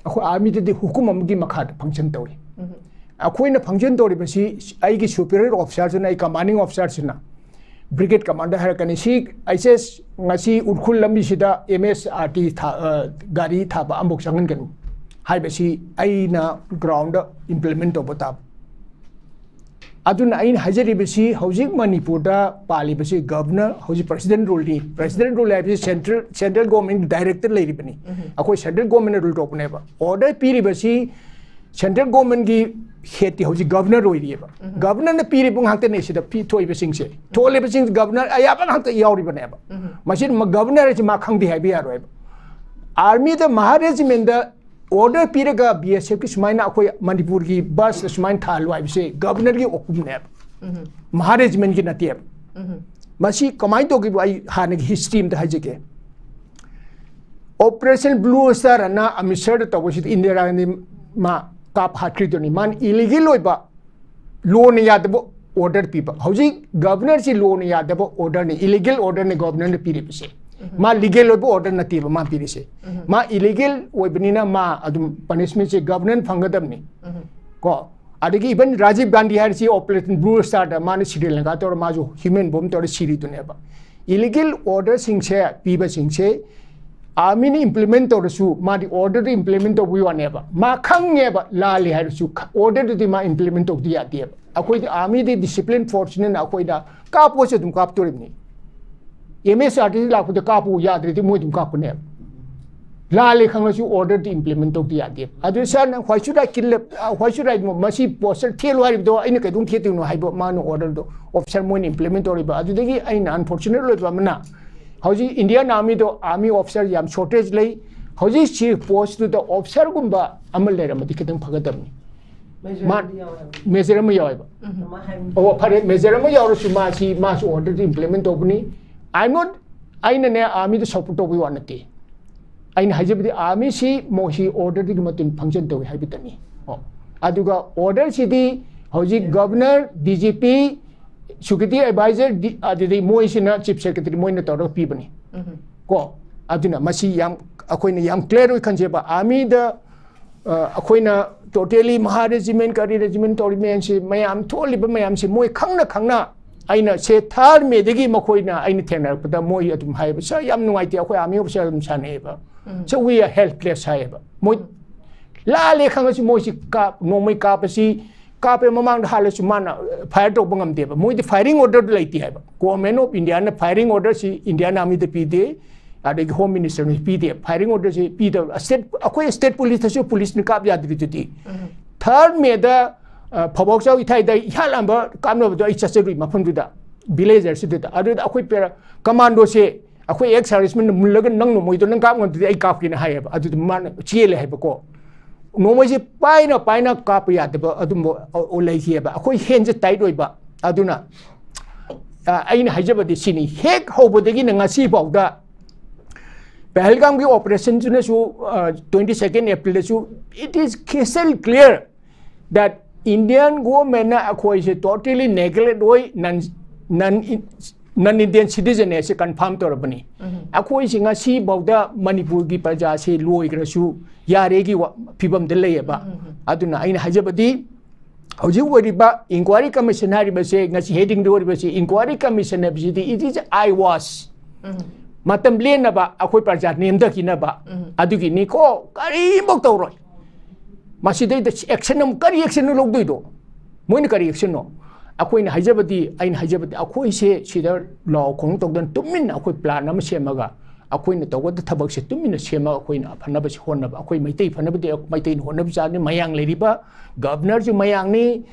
ꯑꯩꯈꯣꯏ armyꯗꯗꯤ ꯍꯨꯀꯨꯝ ꯑꯃꯒꯤ ꯃꯈꯥꯗ function ꯇꯧꯏ꯫ ꯎꯝ꯫ ꯑꯩꯈꯣꯏꯅ function ꯇꯧꯔꯤꯕꯁꯤ ꯑꯩꯒꯤ superior officerꯁꯤꯅ, ꯑꯩ commanding officerꯁꯤꯅ, brigade commander ꯍꯥꯏꯔꯛꯀꯅꯤ, "ꯁꯤ ꯑꯩꯆ ꯑꯦꯁ ꯉꯁꯤ ꯎꯈ꯭ꯔꯨꯜ ꯂꯝꯕꯤꯁꯤꯗ M S R T ꯊꯥ-, ꯑ, ꯒꯥꯔꯤ ꯊꯥꯕ ꯑꯃꯐꯥꯎ ꯆꯪꯍꯟꯒꯅꯨ" ꯍꯥꯏꯕꯁꯤ ꯑꯩꯅ groundꯗ implement ꯇꯧꯕ ꯇꯥꯕ꯫ ꯑꯗꯨꯅ ꯑꯩꯅ ꯍꯥꯏꯖꯔꯤꯕꯁꯤ, ꯍꯧꯖꯤꯛ ꯃꯅꯤꯄꯨꯔꯗ ꯄꯥꯜꯂꯤꯕꯁꯤ ꯒꯕꯔꯅꯔ, ꯍꯧꯖꯤꯛ ꯄ꯭ꯔꯦꯁꯤꯗꯦꯟ ꯔꯨꯜꯅꯤ꯫ ꯄ꯭ꯔꯦꯁꯤꯗꯦꯟ ꯔꯨꯜ ꯍꯥꯏꯕꯁꯤ ꯁꯦꯟꯇ꯭ꯔꯦꯜ, ꯁꯦꯟꯇ꯭ꯔꯦꯜ ꯒꯣꯔꯃꯦꯟꯒꯤ ꯗꯥꯏꯔꯦꯛꯇ ꯂꯩꯔꯤꯕꯅꯤ꯫ ꯑꯩꯈꯣꯏ ꯁꯦꯟꯇ꯭ꯔꯦꯜ ꯒꯣꯔꯃꯦꯟꯅ ꯔꯨꯜ ꯇꯧꯕꯅꯦꯕ꯫ ꯑꯣꯔꯗꯔ ꯄꯤꯔꯤꯕꯁꯤ ꯁꯦꯟꯇ꯭ꯔꯦꯜ ꯒꯣꯔꯃꯦꯟꯒꯤ ꯍꯦꯠꯇꯤ ꯍꯧꯖꯤꯛ ꯒꯕꯔꯅꯔ ꯑꯣꯏꯔꯤꯑꯕ꯫ ꯒꯕꯔꯅꯔꯅ ꯄꯤꯔꯤꯕ ꯉꯥꯛꯇꯅꯦ ꯁꯤꯗ ꯄꯤ-, ꯊꯣꯛꯏꯕꯁꯤꯡꯁꯦ꯫ ꯊꯣꯛꯂꯤꯕꯁꯤꯡ ꯒꯕꯔꯅꯔ ꯑꯌꯥꯕ ꯉꯥꯛꯇ ꯌꯥꯎꯔꯤꯕꯅꯦꯕ꯫ ꯃꯁꯤ ꯃ-, ꯒꯕꯔꯅꯔ ꯍꯥꯏꯁꯤ ꯃꯥ ꯈꯪꯗꯦ ꯍꯥꯏꯕ ꯌꯥꯔꯣꯏꯕ꯫ ꯑꯥꯔꯃꯤꯗ, ꯃꯍꯥ ꯔꯦꯖꯤꯃꯦꯟꯗ ꯑꯣꯔꯗꯔ ꯄꯤꯔꯒ ꯕꯤ ꯑꯦꯁ ꯑꯦꯐꯀꯤ ꯁꯨꯃꯥꯏꯅ ꯑꯩꯈꯣꯏ ꯃꯅꯤꯄꯨꯔꯒꯤ ꯕꯁꯇ ꯁꯨꯃꯥꯏꯅ ꯊꯥꯍꯜꯂꯨ ꯍꯥꯏꯕꯁꯦ ꯒꯕꯔꯅꯔꯒꯤ ꯑꯣꯛꯐꯝꯅꯦꯕ, ꯃꯍꯥ ꯔꯦꯖꯤꯃꯦꯟꯒꯤ ꯅꯠꯇꯦꯕ꯫ ꯃꯁꯤ ꯀꯃꯥꯏꯅ ꯇꯧꯈꯤꯕ, ꯑꯩ ꯍꯥꯟꯅꯒꯤ ꯍꯤꯁꯇ꯭ꯔꯤ ꯑꯝꯇ ꯍꯥꯏꯖꯒꯦ꯫ ꯑꯣꯄꯔꯦꯁꯟ ꯕ꯭ꯂꯨ ꯁ꯭ꯇꯥꯔ ꯑꯅ ꯑꯃ꯭ꯔꯤꯠꯁꯔꯗ ꯇꯧꯕꯁꯤꯗ ꯏꯟꯗꯤꯔꯥ ꯒꯥꯟꯙꯤ ꯃꯥ ꯀꯥꯞ ꯍꯥꯠꯈ꯭ꯔꯤꯗꯨꯅꯤ꯫ ꯃꯥꯅ ꯏꯂꯤꯒꯦꯜ ꯑꯣꯏꯕ, ꯂꯣꯅ ꯌꯥꯗꯕ ꯑꯣꯔꯗꯔ ꯄꯤꯕ꯫ ꯍꯧꯖꯤꯛ ꯒꯕꯔꯅꯔꯁꯤ ꯂꯣꯅ ꯌꯥꯗꯕ ꯑꯣꯔꯗꯔꯅꯤ, ꯏꯂꯤꯒꯦꯜ ꯑꯣꯔꯗꯔꯅꯤ ꯒꯕꯔꯅꯔꯅ ꯄꯤꯔꯤꯕꯁꯦ꯫ ꯃꯥ ꯂꯤꯒꯦꯜ ꯑꯣꯏꯕ ꯑꯣꯔꯗꯔ ꯅꯠꯇꯦꯕ ꯃꯥ ꯄꯤꯔꯤꯁꯦ꯫ ꯃꯥ ꯏꯂꯤꯒꯦꯜ ꯑꯣꯏꯕꯅꯤꯅ ꯃꯥ ꯑꯗꯨꯝ ꯄꯅꯤꯁꯃꯦꯟꯁꯦ ꯒꯕꯔꯅꯔ ꯐꯪꯒꯗꯕꯅꯤ꯫ ꯀꯣ, ꯑꯗꯒꯤ ꯏꯚꯟ ꯔꯥꯖꯤꯕ ꯒꯥꯟꯙꯤ ꯍꯥꯏꯔꯤꯁꯤ ꯑꯣꯄꯔꯦꯁꯟ ꯕ꯭ꯂꯨ ꯁ꯭ꯇꯥꯔꯗ ꯃꯥꯅ ꯁ꯭ꯔꯤ ꯂꯪꯀꯥ ꯇꯧꯔ ꯃꯥꯁꯨ ꯍ꯭ꯌꯨꯃꯦꯟ ꯕꯣꯝ ꯇꯧꯔ ꯁꯤꯔꯤꯗꯨꯅꯦꯕ꯫ ꯏꯂꯤꯒꯦꯜ ꯑꯣꯔꯗꯔꯁꯤꯡꯁꯦ ꯄꯤꯕꯁꯤꯡꯁꯦ ꯑꯥꯔꯃꯤꯅ ꯏꯝꯄ꯭ꯂꯤꯃꯦꯟ ꯇꯧꯔꯁꯨ ꯃꯥꯗꯤ ꯑꯣꯔꯗꯔꯗꯨ ꯏꯝꯄ꯭ꯂꯤꯃꯦꯟ ꯇꯧꯕꯒꯤ ꯋꯥꯅꯦꯕ꯫ ꯃꯥ ꯈꯪꯉꯦꯕ ꯂꯥꯜꯂꯤ ꯍꯥꯏꯔꯁꯨ, ꯈ-, ꯑꯣꯔꯗꯔꯗꯨꯗꯤ ꯃꯥ ꯏꯝꯄ꯭ꯂꯤꯃꯦꯟ ꯇꯧꯗ ꯌꯥꯗꯦꯕ꯫ ꯑꯩꯈꯣꯏꯗꯤ ꯑꯥꯔꯃꯤꯗꯤ ꯗꯤꯁꯤꯄ꯭ꯂꯤꯟ ꯐꯣꯔꯁꯅꯤꯅ ꯑꯩꯈꯣꯏꯗ ꯀꯥꯞꯄꯣꯁꯨ ꯑꯗꯨꯝ ꯀꯥꯞꯇꯣꯔꯤꯕꯅꯤ꯫ ꯑꯦꯝ ꯑꯦꯁ ꯑꯥꯔ ꯇꯤ ꯂꯥꯛꯄꯗ ꯀꯥꯞꯄꯨ ꯌꯥꯗ꯭ꯔꯗꯤ ꯃꯣꯏ ꯑꯗꯨꯝ ꯀꯥꯞꯀꯅꯦꯕ꯫ ꯂꯥꯜꯂꯦ ꯈꯪꯉꯁꯨ ꯑꯣꯔꯗꯔꯗꯤ ꯏꯝꯄ꯭ꯂꯤꯃꯦꯟ ꯇꯧꯗ ꯌꯥꯗꯦꯕ꯫ ꯑꯗꯨ ꯁꯥꯔ, ꯅꯪ why should I kill a, uh, why should I, ꯃꯁꯤ ꯄꯣꯁꯇꯔ ꯊꯦꯠꯂꯨ ꯍꯥꯏꯔꯤꯕꯗꯣ ꯑꯩꯅ ꯀꯩꯗꯧ ꯊꯦꯠꯇꯣꯏꯅꯣ ꯍꯥꯏꯕ ꯃꯥꯅ ꯑꯣꯔꯗꯔꯗꯣ ꯑꯣꯐꯤꯁꯔ ꯃꯣꯏꯅ ꯏꯝꯄ꯭ꯂꯤꯃꯦꯟ ꯇꯧꯔꯤꯕ꯫ ꯑꯗꯨꯗꯒꯤ ꯑꯩꯅ ꯑꯟꯐꯣꯔꯆꯨꯅꯦꯠ ꯑꯣꯏꯕ ꯑꯃꯅ ꯍꯧꯖꯤꯛ ꯏꯟꯗꯤꯌꯥꯟ ꯑꯥꯔꯃꯤꯗꯣ ꯑꯥꯔꯃꯤ ꯑꯣꯐꯤꯁꯔ ꯌꯥꯝ ꯁꯣꯔꯇꯦꯖ ꯂꯩ꯫ ꯍꯧꯖꯤꯛ ꯁꯤ ꯄꯣꯁꯇꯨꯗ ꯑꯣꯐꯤꯁꯔꯒꯨꯝꯕ ꯑꯃ ꯂꯩꯔꯝꯃꯗꯤ ꯈꯤꯇꯪ ꯐꯒꯗꯕꯅꯤ꯫ ꯃꯥ-, ꯃꯦꯖꯔ ꯑꯃ ꯌꯥꯎꯋꯦꯕ꯫ ꯑꯣ, ꯐꯔꯦ, ꯃꯦꯖꯔ ꯑꯃ ꯌꯥꯎꯔꯁꯨ ꯃꯥꯁꯤ, ꯃꯥꯁꯨ ꯑꯣꯔꯗꯔꯗꯤ ꯏꯝꯄ꯭ꯂꯤꯃꯦꯟ ꯇꯧꯕꯅꯤ꯫ I'm not, ꯑꯩꯅꯅꯦ ꯑꯥꯔꯃꯤꯗ ꯁꯄꯣꯔꯠ ꯇꯧꯕꯒꯤ ꯋꯥ ꯅꯠꯇꯦ꯫ ꯑꯩꯅ ꯍꯥꯏꯖꯕꯗꯤ ꯑꯥꯔꯃꯤꯁꯤ ꯃꯣꯏꯁꯤ ꯑꯣꯔꯗꯔꯗꯨꯒꯤ ꯃꯇꯨꯡ ꯏꯟꯅ ꯐꯪꯁꯟ ꯇꯧꯏ ꯍꯥꯏꯕꯇꯅꯤ꯫ ꯑꯣ, ꯑꯗꯨꯒ ꯑꯣꯔꯗꯔꯁꯤꯗꯤ ꯍꯧꯖꯤꯛ governor, D G P, security adviser, ꯗꯤ-, ꯑꯗꯨꯗꯩ ꯃꯣꯏꯁꯤꯅ ꯆꯤꯐ ꯁꯦꯀ꯭ꯔꯦꯇꯔꯤ ꯃꯣꯏꯅ ꯇꯧꯔꯒ ꯄꯤꯕꯅꯤ꯫ ꯀꯣ, ꯑꯗꯨꯅ ꯃꯁꯤ ꯌꯥꯝ, ꯑꯩꯈꯣꯏꯅ ꯌꯥꯝ ꯀ꯭ꯂꯤꯌꯥꯔ ꯑꯣꯏ ꯈꯟꯖꯩꯕ꯫ ꯑꯥꯔꯃꯤꯗ, ꯑ, ꯑꯩꯈꯣꯏꯅ ꯇꯣꯇꯦꯂꯤ ꯃꯍꯥ ꯔꯦꯖꯤꯃꯦꯟ, ꯀꯔꯤ ꯔꯦꯖꯤꯃꯦꯟ ꯇꯧꯔꯤ ꯃꯌꯥꯝꯁꯤ, ꯃꯌꯥꯝ ꯊꯣꯛꯂꯤꯕ ꯃꯌꯥꯝꯁꯤ ꯃꯣꯏ ꯈꯪꯅ ꯈꯪꯅ, ꯑꯩꯅ ꯁꯦ ꯊꯥꯔꯃꯦꯗꯒꯤ ꯃꯈꯣꯏꯅ ꯑꯩꯅ ꯊꯦꯡꯅꯔꯛꯄꯗ ꯃꯣꯏ ꯑꯗꯨꯝ ꯍꯥꯏꯌꯦꯕ, "ꯁꯥꯔ, ꯌꯥꯝ ꯅꯨꯡꯉꯥꯏꯇꯦ, ꯑꯩꯈꯣꯏ ꯑꯥꯔꯃꯤ ꯑꯣꯐꯤꯁꯔ ꯑꯗꯨꯝ ꯁꯥꯟꯅꯩꯌꯦꯕ꯫ ꯁꯥꯔ, we are helpless" ꯍꯥꯏꯌꯦꯕ꯫ ꯃꯣꯏ ꯂꯥꯜꯂꯦ ꯈꯪꯉꯁꯨ ꯃꯣꯏꯁꯤ ꯀꯥꯞ-, ꯅꯣꯡꯃꯩ ꯀꯥꯞꯄꯁꯤ ꯀꯥꯞꯄꯦ ꯃꯃꯥꯡꯗ ꯍꯥꯜꯂꯁꯨ ꯃꯥꯅ ꯐꯥꯏꯌꯔ ꯇꯧꯕ ꯉꯝꯗꯦꯕ꯫ ꯃꯣꯏꯗꯤ firing order ꯗꯨ ꯂꯩꯇꯦ ꯍꯥꯏꯕ꯫ Government of India ꯅ firing order ꯁꯤ Indian Army ꯗ ꯄꯤꯗꯦ, ꯑꯗꯒꯤ Home Minister ꯅꯁꯨ ꯄꯤꯗꯦ꯫ Firing order ꯁꯤ ꯄꯤꯗꯕ state, ꯑꯩꯈꯣꯏ state police ꯇꯁꯨ police ꯅ ꯀꯥꯞ ꯌꯥꯗ꯭ꯔꯤꯗꯨꯗꯤ꯫ Third May ꯗ, ꯑ, ꯐꯧꯕꯥꯛꯆꯥꯎ ꯏꯊꯥꯏꯗ ꯏꯍꯥꯟ ꯍꯥꯟꯕ ꯀꯥꯞꯅꯕꯗꯣ ꯑꯩ ꯆꯠꯆꯔꯨꯏ ꯃꯐꯝꯗꯨꯗ, village ꯁꯤꯗꯨꯗ꯫ ꯑꯗꯨꯗ ꯑꯩꯈꯣꯏ ꯄꯦꯔꯥ commando ꯁꯦ ꯑꯩꯈꯣꯏ ex serviceman ꯅ ꯃꯨꯜꯂꯒ "ꯅꯪ ꯅꯣꯡꯃꯩꯗꯣ ꯅꯪ ꯀꯥꯞ ꯉꯝꯗ꯭ꯔꯗꯤ ꯑꯩ ꯀꯥꯞꯀꯦꯅ" ꯍꯥꯏꯌꯦꯕ꯫ ꯑꯗꯨꯗ ꯃꯥꯅ ꯆꯦꯜꯂꯦ ꯍꯥꯏꯕꯀꯣ꯫ ꯅꯣꯡꯃꯩꯁꯦ ꯄꯥꯏꯅ ꯄꯥꯏꯅ ꯀꯥꯞꯄ ꯌꯥꯗꯕ ꯑꯗꯨꯝꯕ, ꯑ, ꯂꯩꯈꯤꯑꯕ꯫ ꯑꯩꯈꯣꯏ hand ꯁꯦ tight ꯑꯣꯏꯕ꯫ ꯑꯗꯨꯅ, ꯑ, ꯑꯩꯅ ꯍꯥꯏꯖꯕꯗꯤ ꯁꯤꯅꯤ, ꯍꯦꯛ ꯍꯧꯕꯗꯒꯤꯅ ꯉꯁꯤ ꯐꯥꯎꯗ ꯄꯍꯜꯒꯥꯝꯒꯤ operation ꯗꯨꯅꯁꯨ, ꯑ, twenty second April ꯗꯁꯨ, it is crystal clear that Indian government ꯅ ꯑꯩꯈꯣꯏꯁꯦ totally neglect ꯑꯣꯏ, non, non, non Indian citizen ꯅꯦ ꯁꯤ confirm ꯇꯧꯔꯕꯅꯤ꯫ ꯑꯩꯈꯣꯏꯁꯤ ꯉꯁꯤ ꯐꯥꯎꯗ ꯃꯅꯤꯄꯨꯔꯒꯤ ꯄ꯭ꯔꯖꯥꯁꯤ ꯂꯣꯏꯈ꯭ꯔꯁꯨ ꯌꯥꯔꯦꯒꯤ ꯋꯥ-, ꯐꯤꯕꯝꯗ ꯂꯩꯌꯦꯕ꯫ ꯑꯗꯨꯅ ꯑꯩꯅ ꯍꯥꯏꯖꯕꯗꯤ, ꯍꯧꯖꯤꯛ ꯑꯣꯏꯔꯤꯕ inquiry commission ꯍꯥꯏꯔꯤꯕꯁꯦ, ꯉꯁꯤ heading ꯗ ꯑꯣꯏꯔꯤꯕꯁꯤ inquiry commission ꯍꯥꯏꯕꯁꯤꯗꯤ, it is eyewash꯫ ꯃꯇꯝ ꯂꯦꯟꯅꯕ, ꯑꯩꯈꯣꯏ ꯄ꯭ꯔꯖꯥ ꯅꯦꯝꯊꯈꯤꯅꯕ, ꯑꯗꯨꯒꯤꯅꯤꯀꯣ, ꯀꯔꯤꯃꯨꯛ ꯇꯧꯔꯣꯏ꯫ ꯃꯁꯤꯗꯩꯗ action ꯑꯃꯨꯛ, ꯀꯔꯤ action ꯅꯣ ꯂꯧꯗꯣꯏꯗꯣ? ꯃꯣꯏꯅ ꯀꯔꯤ action ꯅꯣ? ꯑꯩꯈꯣꯏꯅ ꯍꯥꯏꯖꯕꯗꯤ, ꯑꯩꯅ ꯍꯥꯏꯖꯕꯗꯤ, ꯑꯩꯈꯣꯏꯁꯦ ꯁꯤꯗ ꯂꯥꯎ ꯈꯣꯡ ꯇꯧꯗꯅ ꯇꯨꯃꯤꯟꯅ ꯑꯩꯈꯣꯏ plan ꯑꯃ ꯁꯦꯝꯃꯒ, ꯑꯩꯈꯣꯏꯅ ꯇꯧꯒꯗꯕ ꯊꯕꯛꯁꯦ ꯇꯨꯃꯤꯟꯅ ꯁꯦꯝꯃꯒ ꯑꯩꯈꯣꯏꯅ ꯐꯅꯕꯁꯦ ꯍꯣꯠꯅꯕ꯫ ꯑꯩꯈꯣꯏ ꯃꯩꯇꯩ ꯐꯅꯕꯗꯤ ꯃꯩꯇꯩꯅ ꯍꯣꯠꯅꯕ ꯆꯥꯕꯅꯤ꯫ ꯃꯌꯥꯡ ꯂꯩꯔꯤꯕ governor ꯁꯨ ꯃꯌꯥꯡꯅꯤ,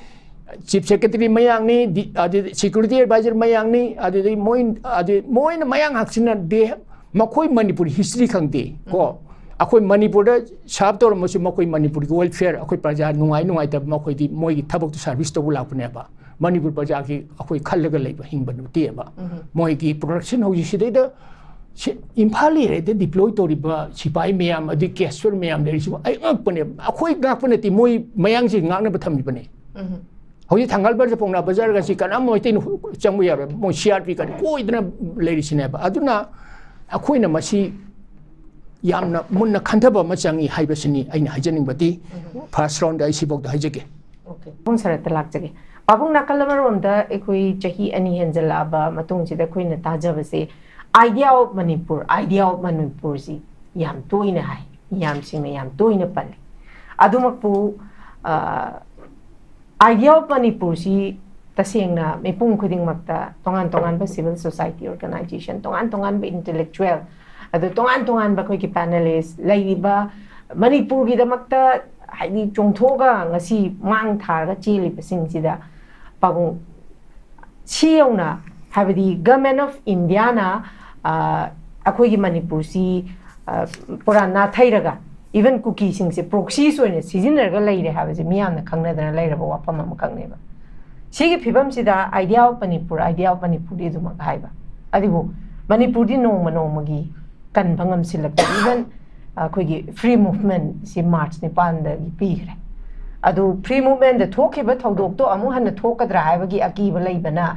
chief secretary ꯃꯌꯥꯡꯅꯤ, ꯗꯤ-, ꯑꯗꯨꯗꯤ security advisor ꯃꯌꯥꯡꯅꯤ, ꯑꯗꯨꯗꯩ ꯃꯣꯏ, ꯑꯗꯨ ꯃꯣꯏꯅ ꯃꯌꯥꯡ ꯉꯥꯛꯁꯤꯟꯅꯗꯦ꯫ ꯃꯈꯣꯏ ꯃꯅꯤꯄꯨꯔꯤ history ꯈꯪꯗꯦ ꯀꯣ꯫ ꯑꯩꯈꯣꯏ ꯃꯅꯤꯄꯨꯔꯗ serve ꯇꯧꯔꯝꯃꯁꯨ ꯃꯈꯣꯏ ꯃꯅꯤꯄꯨꯔꯒꯤ welfare, ꯑꯩꯈꯣꯏ ꯄ꯭ꯔꯖꯥ ꯅꯨꯡꯉꯥꯏ ꯅꯨꯡꯉꯥꯏꯇꯕ ꯃꯈꯣꯏꯗꯤ ꯃꯣꯏꯒꯤ ꯊꯕꯛꯇꯨ service ꯇꯧꯕ ꯂꯥꯛꯄꯅꯦꯕ꯫ ꯃꯅꯤꯄꯨꯔ ꯄ꯭ꯔꯖꯥꯒꯤ ꯑꯩꯈꯣꯏ ꯈꯜꯂꯒ ꯂꯩꯕ ꯍꯤꯡꯕ ꯅꯠꯇꯦꯕ꯫ ꯃꯣꯏꯒꯤ production ꯍꯧꯖꯤꯛ ꯁꯤꯗꯩꯗ ꯁꯤ-, ꯏꯝꯐꯥꯜ area ꯗ deploy ꯇꯧꯔꯤꯕ ꯁꯤꯐꯥꯏ ꯃꯌꯥꯝ, ꯑꯗꯩ caster ꯃꯌꯥꯝ ꯂꯩꯔꯤꯁꯤꯕꯨ ꯑꯩ ꯉꯛꯄꯅꯦ꯫ ꯑꯩꯈꯣꯏ ꯉꯥꯛꯄ ꯅꯠꯇꯦ, ꯃꯣꯏ ꯃꯌꯥꯡꯁꯤꯡ ꯉꯥꯛꯅꯕ ꯊꯝꯃꯤꯕꯅꯦ꯫ ꯍꯧꯖꯤꯛ ꯊꯪꯒꯥꯜ ꯕꯖꯥꯔ, ꯄꯥꯎꯅꯥ ꯕꯖꯥꯔꯒꯁꯤ ꯀꯅꯥꯝ ꯃꯩꯇꯩꯅ ꯆꯪꯕ ꯌꯥꯔꯣꯏ꯫ ꯃꯣꯏ C R P ꯀꯔꯤ ꯀꯣꯏꯗꯅ ꯂꯩꯔꯤꯁꯤꯅꯦꯕ꯫ ꯑꯗꯨꯅ ꯑꯩꯈꯣꯏꯅ ꯃꯁꯤ ꯌꯥꯝꯅ ꯃꯨꯟꯅ ꯈꯟꯊꯕ ꯑꯃ ꯆꯪꯉꯤ ꯍꯥꯏꯕꯁꯤꯅꯤ ꯑꯩꯅ ꯍꯥꯏꯖꯅꯤꯡꯕꯗꯤ꯫ First round ꯗ ꯑꯩ ꯁꯤꯐꯥꯎꯗ ꯍꯥꯏꯖꯒꯦ꯫ Okay꯫ ꯄꯥꯕꯨꯡ ꯁꯔꯠꯇ ꯂꯥꯛꯆꯒꯦ꯫ ꯄꯥꯕꯨꯡ, ꯅꯥꯀꯜ ꯑꯃꯔꯣꯝꯗ ꯑꯩꯈꯣꯏ ꯆꯍꯤ ꯑꯅꯤ ꯍꯦꯟꯖꯜꯂꯛꯑꯕ ꯃꯇꯨꯡꯁꯤꯗ ꯑꯩꯈꯣꯏꯅ ꯇꯥꯖꯕꯁꯦ, idea of Manipur, idea of Manipur ꯁꯤ ꯌꯥꯝ ꯇꯣꯏꯅ ꯍꯥꯏ, ꯃꯤꯌꯥꯝꯁꯤꯡꯅ ꯌꯥꯝ ꯇꯣꯏꯅ ꯄꯜꯂꯤ꯫ ꯑꯗꯨꯃꯛꯄꯨ, ꯑ, Idea of ꯃꯅꯤꯄꯨꯔꯁꯤ ꯇꯁꯦꯡꯅ ꯃꯤꯄꯨꯝ ꯈꯨꯗꯤꯡꯃꯛꯇ, ꯇꯣꯉꯥꯟ ꯇꯣꯉꯥꯟꯕ civil society organization, ꯇꯣꯉꯥꯟ ꯇꯣꯉꯥꯟꯕ intellectual, ꯑꯗꯨ ꯇꯣꯉꯥꯟ ꯇꯣꯉꯥꯟꯕ ꯑꯩꯈꯣꯏꯒꯤ panelist, ꯂꯩꯔꯤꯕ ꯃꯅꯤꯄꯨꯔꯒꯤꯗꯃꯛꯇ ꯍꯥꯏꯗꯤ ꯆꯣꯡꯊꯣꯛꯑꯒ ꯉꯁꯤ ꯃꯥꯡ ꯊꯥꯔꯒ ꯆꯦꯜꯂꯤꯕꯁꯤꯡꯁꯤꯗ ꯄꯥꯕꯨꯡ, ꯁꯤ ꯌꯧꯅ, ꯍꯥꯏꯕꯗꯤ Government of Indiaꯅ, ꯑ, ꯑꯩꯈꯣꯏꯒꯤ ꯃꯅꯤꯄꯨꯔꯁꯤ, ꯑ, ꯄꯨꯔꯥ ꯅꯥꯊꯩꯔꯒ, even ꯀꯨꯀꯤꯁꯤꯡꯁꯦ proxies ꯑꯣꯏꯅ ꯁꯤꯖꯤꯟꯅꯔꯒ ꯂꯩꯔꯦ ꯍꯥꯏꯕꯁꯦ ꯃꯤꯌꯥꯝꯅ ꯈꯪꯅꯗꯅ ꯂꯩꯔꯕ ꯋꯥꯐꯝ ꯑꯃꯈꯛꯅꯦꯕ꯫ ꯁꯤꯒꯤ ꯐꯤꯕꯝꯁꯤꯗ Idea of Manipur, Idea of ꯃꯅꯤꯄꯨꯔꯗꯤ ꯑꯗꯨꯃꯛ ꯍꯥꯏꯕ꯫ ꯑꯗꯨꯕꯨ ꯃꯅꯤꯄꯨꯔꯗꯤ ꯅꯣꯡꯃ ꯅꯣꯡꯃꯒꯤ ꯀꯟꯕ ꯉꯝꯁꯤꯜꯂꯛꯇꯦ꯫ Even ꯑꯩꯈꯣꯏꯒꯤ free movementꯁꯤ March ꯅꯤꯄꯥꯟꯗꯒꯤ ꯄꯤꯈ꯭ꯔꯦ꯫ ꯑꯗꯨ free movementꯗ ꯊꯣꯛꯈꯤꯕ ꯊꯧꯗꯣꯛꯇꯣ ꯑꯃꯨꯛ ꯍꯟꯅ ꯊꯣꯛꯀꯗ꯭ꯔꯥ ꯍꯥꯏꯕꯒꯤ ꯑꯀꯤꯕ ꯂꯩꯕꯅ,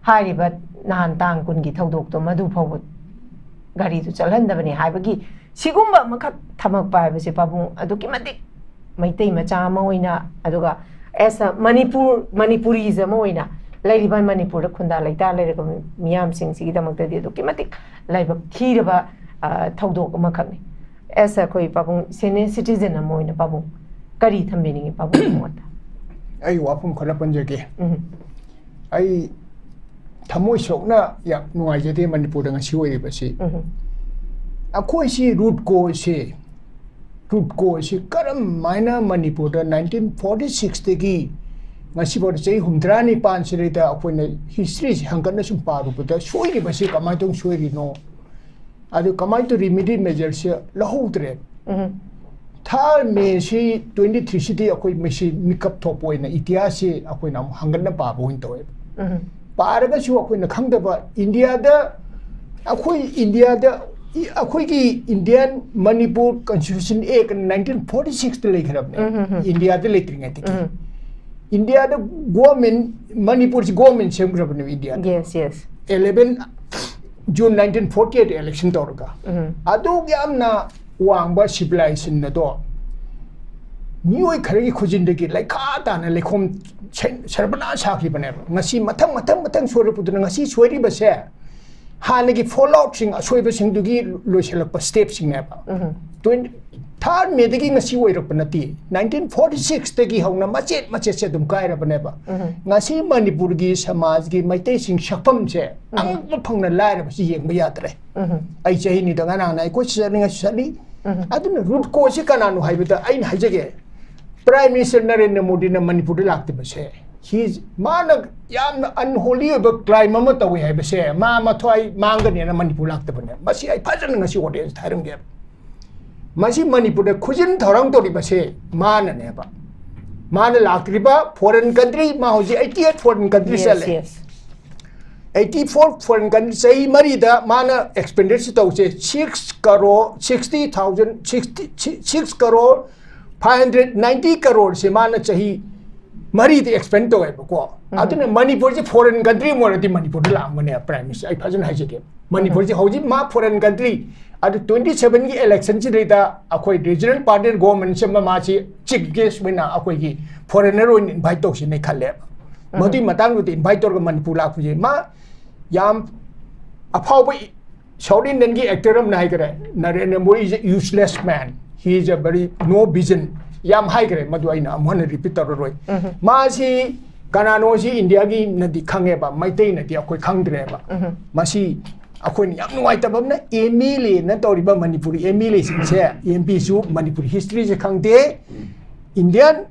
ꯍꯥꯏꯔꯤꯕ ꯅꯍꯥꯟ ꯇꯥꯡ ꯀꯨꯟꯒꯤ ꯊꯧꯗꯣꯛꯇꯣ ꯃꯗꯨ ꯐꯥꯎꯕ ꯒꯥꯔꯤꯗꯨ ꯆꯠꯍꯟꯗꯕꯅꯤ ꯍꯥꯏꯕꯒꯤ ꯁꯤꯒꯨꯝꯕ ꯑꯃꯈꯛ ꯊꯝꯃꯛꯄ ꯍꯥꯏꯕꯁꯦ ꯄꯥꯕꯨꯡ ꯑꯗꯨꯛꯀꯤ ꯃꯇꯤꯛ ꯃꯩꯇꯩ ꯃꯆꯥ ꯑꯃ ꯑꯣꯏꯅ, ꯑꯗꯨꯒ as a ꯃꯅꯤꯄꯨꯔ, Manipuris ꯑꯃ ꯑꯣꯏꯅ ꯂꯩꯔꯤꯕ ꯃꯅꯤꯄꯨꯔꯗ ꯈꯨꯟꯗꯥ ꯂꯩꯇꯥ ꯂꯩꯔꯕ ꯃꯤꯌꯥꯝꯁꯤꯡꯁꯤꯒꯤꯗꯃꯛꯇꯗꯤ ꯑꯗꯨꯛꯀꯤ ꯃꯇꯤꯛ ꯂꯥꯏꯕꯛ ꯊꯤꯔꯕ, ꯑ, ꯊꯧꯗꯣꯛ ꯑꯃꯈꯛꯅꯤ꯫ As a ꯑꯩꯈꯣꯏ ꯄꯥꯕꯨꯡ, senior citizen ꯑꯃ ꯑꯣꯏꯅ ꯄꯥꯕꯨꯡ ꯀꯔꯤ ꯊꯝꯕꯤꯅꯤꯡꯉꯤ ꯄꯥꯕꯨꯡꯒꯤ ꯃꯣꯠꯇ? ꯑꯩ ꯋꯥꯐꯝ ꯈꯔ ꯄꯟꯖꯒꯦ꯫ ꯎꯝ꯫ ꯑꯩ ꯊꯃꯣꯏ ꯁꯣꯛꯅ ꯌꯥꯝ ꯅꯨꯡꯉꯥꯏꯖꯗꯦ ꯃꯅꯤꯄꯨꯔꯗ ꯉꯁꯤ ꯑꯣꯏꯔꯤꯕꯁꯤ꯫ ꯎꯝ꯫ ꯑꯩꯈꯣꯏꯁꯤ root causeꯁꯦ, root causeꯁꯤ ꯀꯔꯝꯃꯥꯏꯅ ꯃꯅꯤꯄꯨꯔꯗ nineteen forty sixꯇꯒꯤ ꯉꯁꯤꯐꯥꯎꯗ ꯆꯍꯤ ꯍꯨꯝꯗ꯭ꯔꯥ ꯅꯤꯄꯥꯟꯁꯤꯗꯩꯗ ꯑꯩꯈꯣꯏꯅ historyꯁꯤ ꯍꯪꯒꯠꯅ ꯁꯨꯝ ꯄꯥꯔꯨꯕꯗ ꯁꯣꯏꯔꯤꯕꯁꯤ ꯀꯃꯥꯏꯅ ꯇꯧꯅ ꯁꯣꯏꯔꯤꯅꯣ? ꯑꯗꯨ ꯀꯃꯥꯏꯅ ꯇꯧ remedy measureꯁꯦ ꯂꯧꯍꯧꯗ꯭ꯔꯦ꯫ ꯎꯝ꯫ Third Mayꯁꯤ twenty threeꯁꯤꯗꯤ ꯑꯩꯈꯣꯏ ꯃꯁꯤ ꯃꯤꯀꯞ ꯊꯣꯛꯄ ꯑꯣꯏꯅ ꯏꯇꯤꯍꯥꯁꯁꯤ ꯑꯩꯈꯣꯏꯅ ꯑꯃꯨꯛ ꯍꯪꯒꯠꯅ ꯄꯥꯕ ꯑꯣꯏꯅ ꯇꯧꯋꯦꯕ꯫ ꯎꯝ꯫ ꯄꯥꯔꯒꯁꯨ ꯑꯩꯈꯣꯏꯅ ꯈꯪꯗꯕ ꯏꯟꯗꯤꯌꯥꯗ, ꯑꯩꯈꯣꯏ ꯏꯟꯗꯤꯌꯥꯗ, ꯏ-, ꯑꯩꯈꯣꯏꯒꯤ Indian Manipur Constitution Act nineteen forty sixꯇ ꯂꯩꯈ꯭ꯔꯕꯅꯦ꯫ ꯎꯝ, ꯎꯝ, ꯎꯝ꯫ ꯏꯟꯗꯤꯌꯥꯗ ꯂꯩꯇ꯭ꯔꯤꯉꯩꯗꯒꯤ꯫ ꯎꯝ꯫ ꯏꯟꯗꯤꯌꯥꯗ government, ꯃꯅꯤꯄꯨꯔꯁꯤ government ꯁꯦꯝꯈ꯭ꯔꯕꯅꯦꯕ ꯏꯟꯗꯤꯌꯥꯗ꯫ Yes, yes. eleven June nineteen forty eight election ꯇꯧꯔꯒ꯫ ꯎꯝ꯫ ꯑꯗꯨꯛ ꯌꯥꯝꯅ ꯋꯥꯡꯕ civilization ꯑꯗꯣ ꯃꯤꯑꯣꯏ ꯈꯔꯒꯤ ꯈꯨꯖꯤꯟꯗꯒꯤ ꯂꯩꯈꯥ ꯇꯥꯅ ꯂꯩꯈꯣꯝ ꯁꯦ-, ꯁꯔꯕꯅꯥꯁ ꯁꯥꯈꯤꯕꯅꯦꯕ꯫ ꯉꯁꯤ ꯃꯊꯪ, ꯃꯊꯪ, ꯃꯊꯪ ꯁꯣꯏꯔꯛꯄꯗꯨꯅ ꯉꯁꯤ ꯁꯣꯏꯔꯤꯕꯁꯦ ꯍꯥꯟꯅꯒꯤ ꯐꯣꯜ ꯑꯥꯎꯠꯁꯤꯡ, ꯑꯁꯣꯏꯕꯁꯤꯡꯗꯨꯒꯤ ꯂꯣꯏꯁꯤꯜꯂꯛꯄ ꯁ꯭ꯇꯦꯞꯁꯤꯡꯅꯦꯕ꯫ ꯇ꯭ꯋꯦꯟꯇꯤ ꯊꯥꯔꯠ ꯃꯦꯗꯒꯤ ꯉꯁꯤ ꯑꯣꯏꯔꯛꯄ ꯅꯠꯇꯦ꯫ ꯅꯥꯏꯟꯇꯤꯟ ꯐꯣꯔꯇꯤ ꯁꯤꯛꯁꯇꯒꯤ ꯍꯧꯅ ꯃꯆꯦꯠ ꯃꯆꯦꯠꯁꯦ ꯑꯗꯨꯝ ꯀꯥꯏꯔꯕꯅꯦꯕ꯫ ꯉꯁꯤ ꯃꯅꯤꯄꯨꯔꯒꯤ ꯁꯃꯥꯖꯒꯤ ꯃꯩꯇꯩꯁꯤꯡ ꯁꯛꯐꯝꯁꯦ ꯑꯉꯛꯄ ꯐꯪꯅ ꯂꯥꯏꯔꯕꯁꯤ ꯌꯦꯡꯕ ꯌꯥꯗ꯭ꯔꯦ꯫ ꯑꯩ ꯆꯍꯤ ꯅꯤꯗ ꯉꯔꯥꯡꯅ ꯑꯩꯈꯣꯏ ꯆꯠꯅꯤꯡꯉꯥꯏꯁꯨ ꯆꯠꯂꯤ꯫ ꯑꯗꯨꯅ ꯔꯨꯠ ꯀꯣꯁꯁꯤ ꯀꯅꯥꯅꯣ ꯍꯥꯏꯕꯗ ꯑꯩꯅ ꯍꯥꯏꯖꯒꯦ, ꯄ꯭ꯔꯥꯏꯝ ꯃꯤꯅꯤꯁꯇꯔ ꯅꯔꯦꯟꯗ꯭ꯔ ꯃꯣꯗꯤꯅ ꯃꯅꯤꯄꯨꯔꯗ ꯂꯥꯛꯇꯕꯁꯦ, ꯃꯥꯅ ꯌꯥꯝꯅ ꯑꯟꯍꯣꯂꯤ ꯑꯣꯏꯕ ꯀ꯭ꯔꯥꯏꯝ ꯑꯃ ꯇꯧꯏ ꯍꯥꯏꯕꯁꯦ ꯃꯥ ꯃꯊ꯭ꯋꯥꯏ ꯃꯥꯡꯒꯅꯦꯅ ꯃꯅꯤꯄꯨꯔ ꯂꯥꯛꯇꯕꯅꯦ꯫ ꯃꯁꯤ ꯑꯩ ꯐꯖꯅ ꯉꯁꯤ ꯑꯣꯗꯤꯌꯦꯟꯁꯇ ꯍꯥꯏꯔꯝꯒꯦꯕ꯫ ꯃꯁꯤ ꯃꯅꯤꯄꯨꯔꯗ ꯈꯨꯖꯤꯟ ꯊꯧꯔꯥꯡ ꯇꯧꯔꯤꯕꯁꯦ ꯃꯥꯅꯅꯦꯕ꯫ ꯃꯥꯅ ꯂꯥꯛꯇ꯭ꯔꯤꯕ ꯐꯣꯔꯦꯟ ꯀꯟꯇ꯭ꯔꯤ, ꯃꯥ ꯍꯧꯖꯤꯛ ꯑꯩꯠꯇꯤ ꯑꯩꯠ ꯐꯣꯔꯦꯟ ꯀꯟꯇ꯭ꯔꯤ ꯆꯠꯂꯦ꯫ ꯑꯩꯠꯇꯤ ꯐꯣꯔ ꯐꯣꯔꯦꯟ ꯀꯟꯇ꯭ꯔꯤ ꯆꯍꯤ ꯃꯔꯤꯗ ꯃꯥꯅ ꯑꯦꯛꯁꯄꯦꯟꯗꯤꯆꯔ ꯇꯧꯁꯦ six crore sixty thousand, sixty, six crore five hundred ninety ꯀꯔꯣꯔꯁꯦ ꯃꯥꯅ ꯆꯍꯤ ꯃꯔꯤꯗ ꯑꯦꯛꯁꯄꯦꯟ ꯇꯧꯋꯦꯕꯀꯣ꯫ ꯑꯗꯨꯅ ꯃꯅꯤꯄꯨꯔꯁꯦ ꯐꯣꯔꯦꯟ ꯀꯟꯇ꯭ꯔꯤ ꯑꯃ ꯑꯣꯏꯔꯗꯤ ꯃꯅꯤꯄꯨꯔꯗ ꯂꯥꯛꯑꯝꯒꯅꯦ ꯄ꯭ꯔꯥꯏꯝ ꯃꯤꯅꯤꯁꯇꯔ, ꯑꯩ ꯐꯖꯅ ꯍꯥꯏꯖꯒꯦ꯫ ꯃꯅꯤꯄꯨꯔꯁꯦ ꯍꯧꯖꯤꯛ ꯃꯥ ꯐꯣꯔꯦꯟ ꯀꯟꯇ꯭ꯔꯤ, ꯑꯗꯨ ꯇ꯭ꯋꯦꯟꯇꯤ ꯁꯚꯦꯟꯒꯤ ꯏꯂꯦꯛꯁꯟꯁꯤꯗꯩꯗ ꯑꯩꯈꯣꯏ ꯔꯤꯖꯅꯦꯜ ꯄꯥꯔꯇꯤ ꯒꯣꯔꯃꯦꯟꯁꯦ ꯃꯥꯁꯤ ꯆꯤꯐ ꯒꯦꯁ ꯑꯣꯏꯅ ꯑꯩꯈꯣꯏꯒꯤ ꯐꯣꯔꯦꯟꯅꯔ ꯑꯣꯏꯅ ꯏꯟꯚꯥꯏꯠ ꯇꯧꯁꯤꯅ ꯈꯜꯂꯦꯕ꯫ ꯃꯗꯨꯒꯤ ꯃꯇꯥꯡꯗꯨꯗ ꯏꯟꯚꯥꯏꯠ ꯇꯧꯔꯒ ꯃꯅꯤꯄꯨꯔ ꯂꯥꯛꯄꯁꯦ ꯃꯥ ꯌꯥꯝ ꯑꯐꯥꯎꯕ ꯁꯥꯎꯠ ꯏꯟꯗꯤꯌꯟꯒꯤ ꯑꯦꯛꯇꯔ ꯑꯃꯅ ꯍꯥꯏꯈꯔꯦ, "Narendra Modi is a useless man, he is a very no vision" ꯌꯥꯝ ꯍꯥꯏꯈ꯭ꯔꯦ꯫ ꯃꯗꯨ ꯑꯩꯅ ꯑꯃꯨꯛ ꯍꯟꯅ ꯔꯤꯄꯤꯠ ꯇꯧꯔꯔꯣꯏ꯫ ꯃꯥꯁꯤ ꯀꯅꯥꯅꯣ ꯁꯤ ꯏꯟꯗꯤꯌꯥꯒꯤꯅꯗꯤ ꯈꯪꯉꯦꯕ, ꯃꯩꯇꯩꯅꯗꯤ ꯑꯩꯈꯣꯏ ꯈꯪꯗ꯭ꯔꯦꯕ꯫ ꯃꯁꯤ ꯑꯩꯈꯣꯏꯅ ꯌꯥꯝ ꯅꯨꯡꯉꯥꯏꯇꯕ ꯑꯃꯅ ꯑꯦꯝ ꯑꯦꯜ ꯑꯦꯅ ꯇꯧꯔꯤꯕ ꯃꯅꯤꯄꯨꯔ ꯑꯦꯝ ꯑꯦꯜ ꯑꯦꯁꯤꯡꯁꯦ, ꯑꯦꯝ ꯄꯤꯁꯨ ꯃꯅꯤꯄꯨꯔ ꯍꯤꯁꯇ꯭ꯔꯤꯁꯦ ꯈꯪꯗꯦ꯫ Indian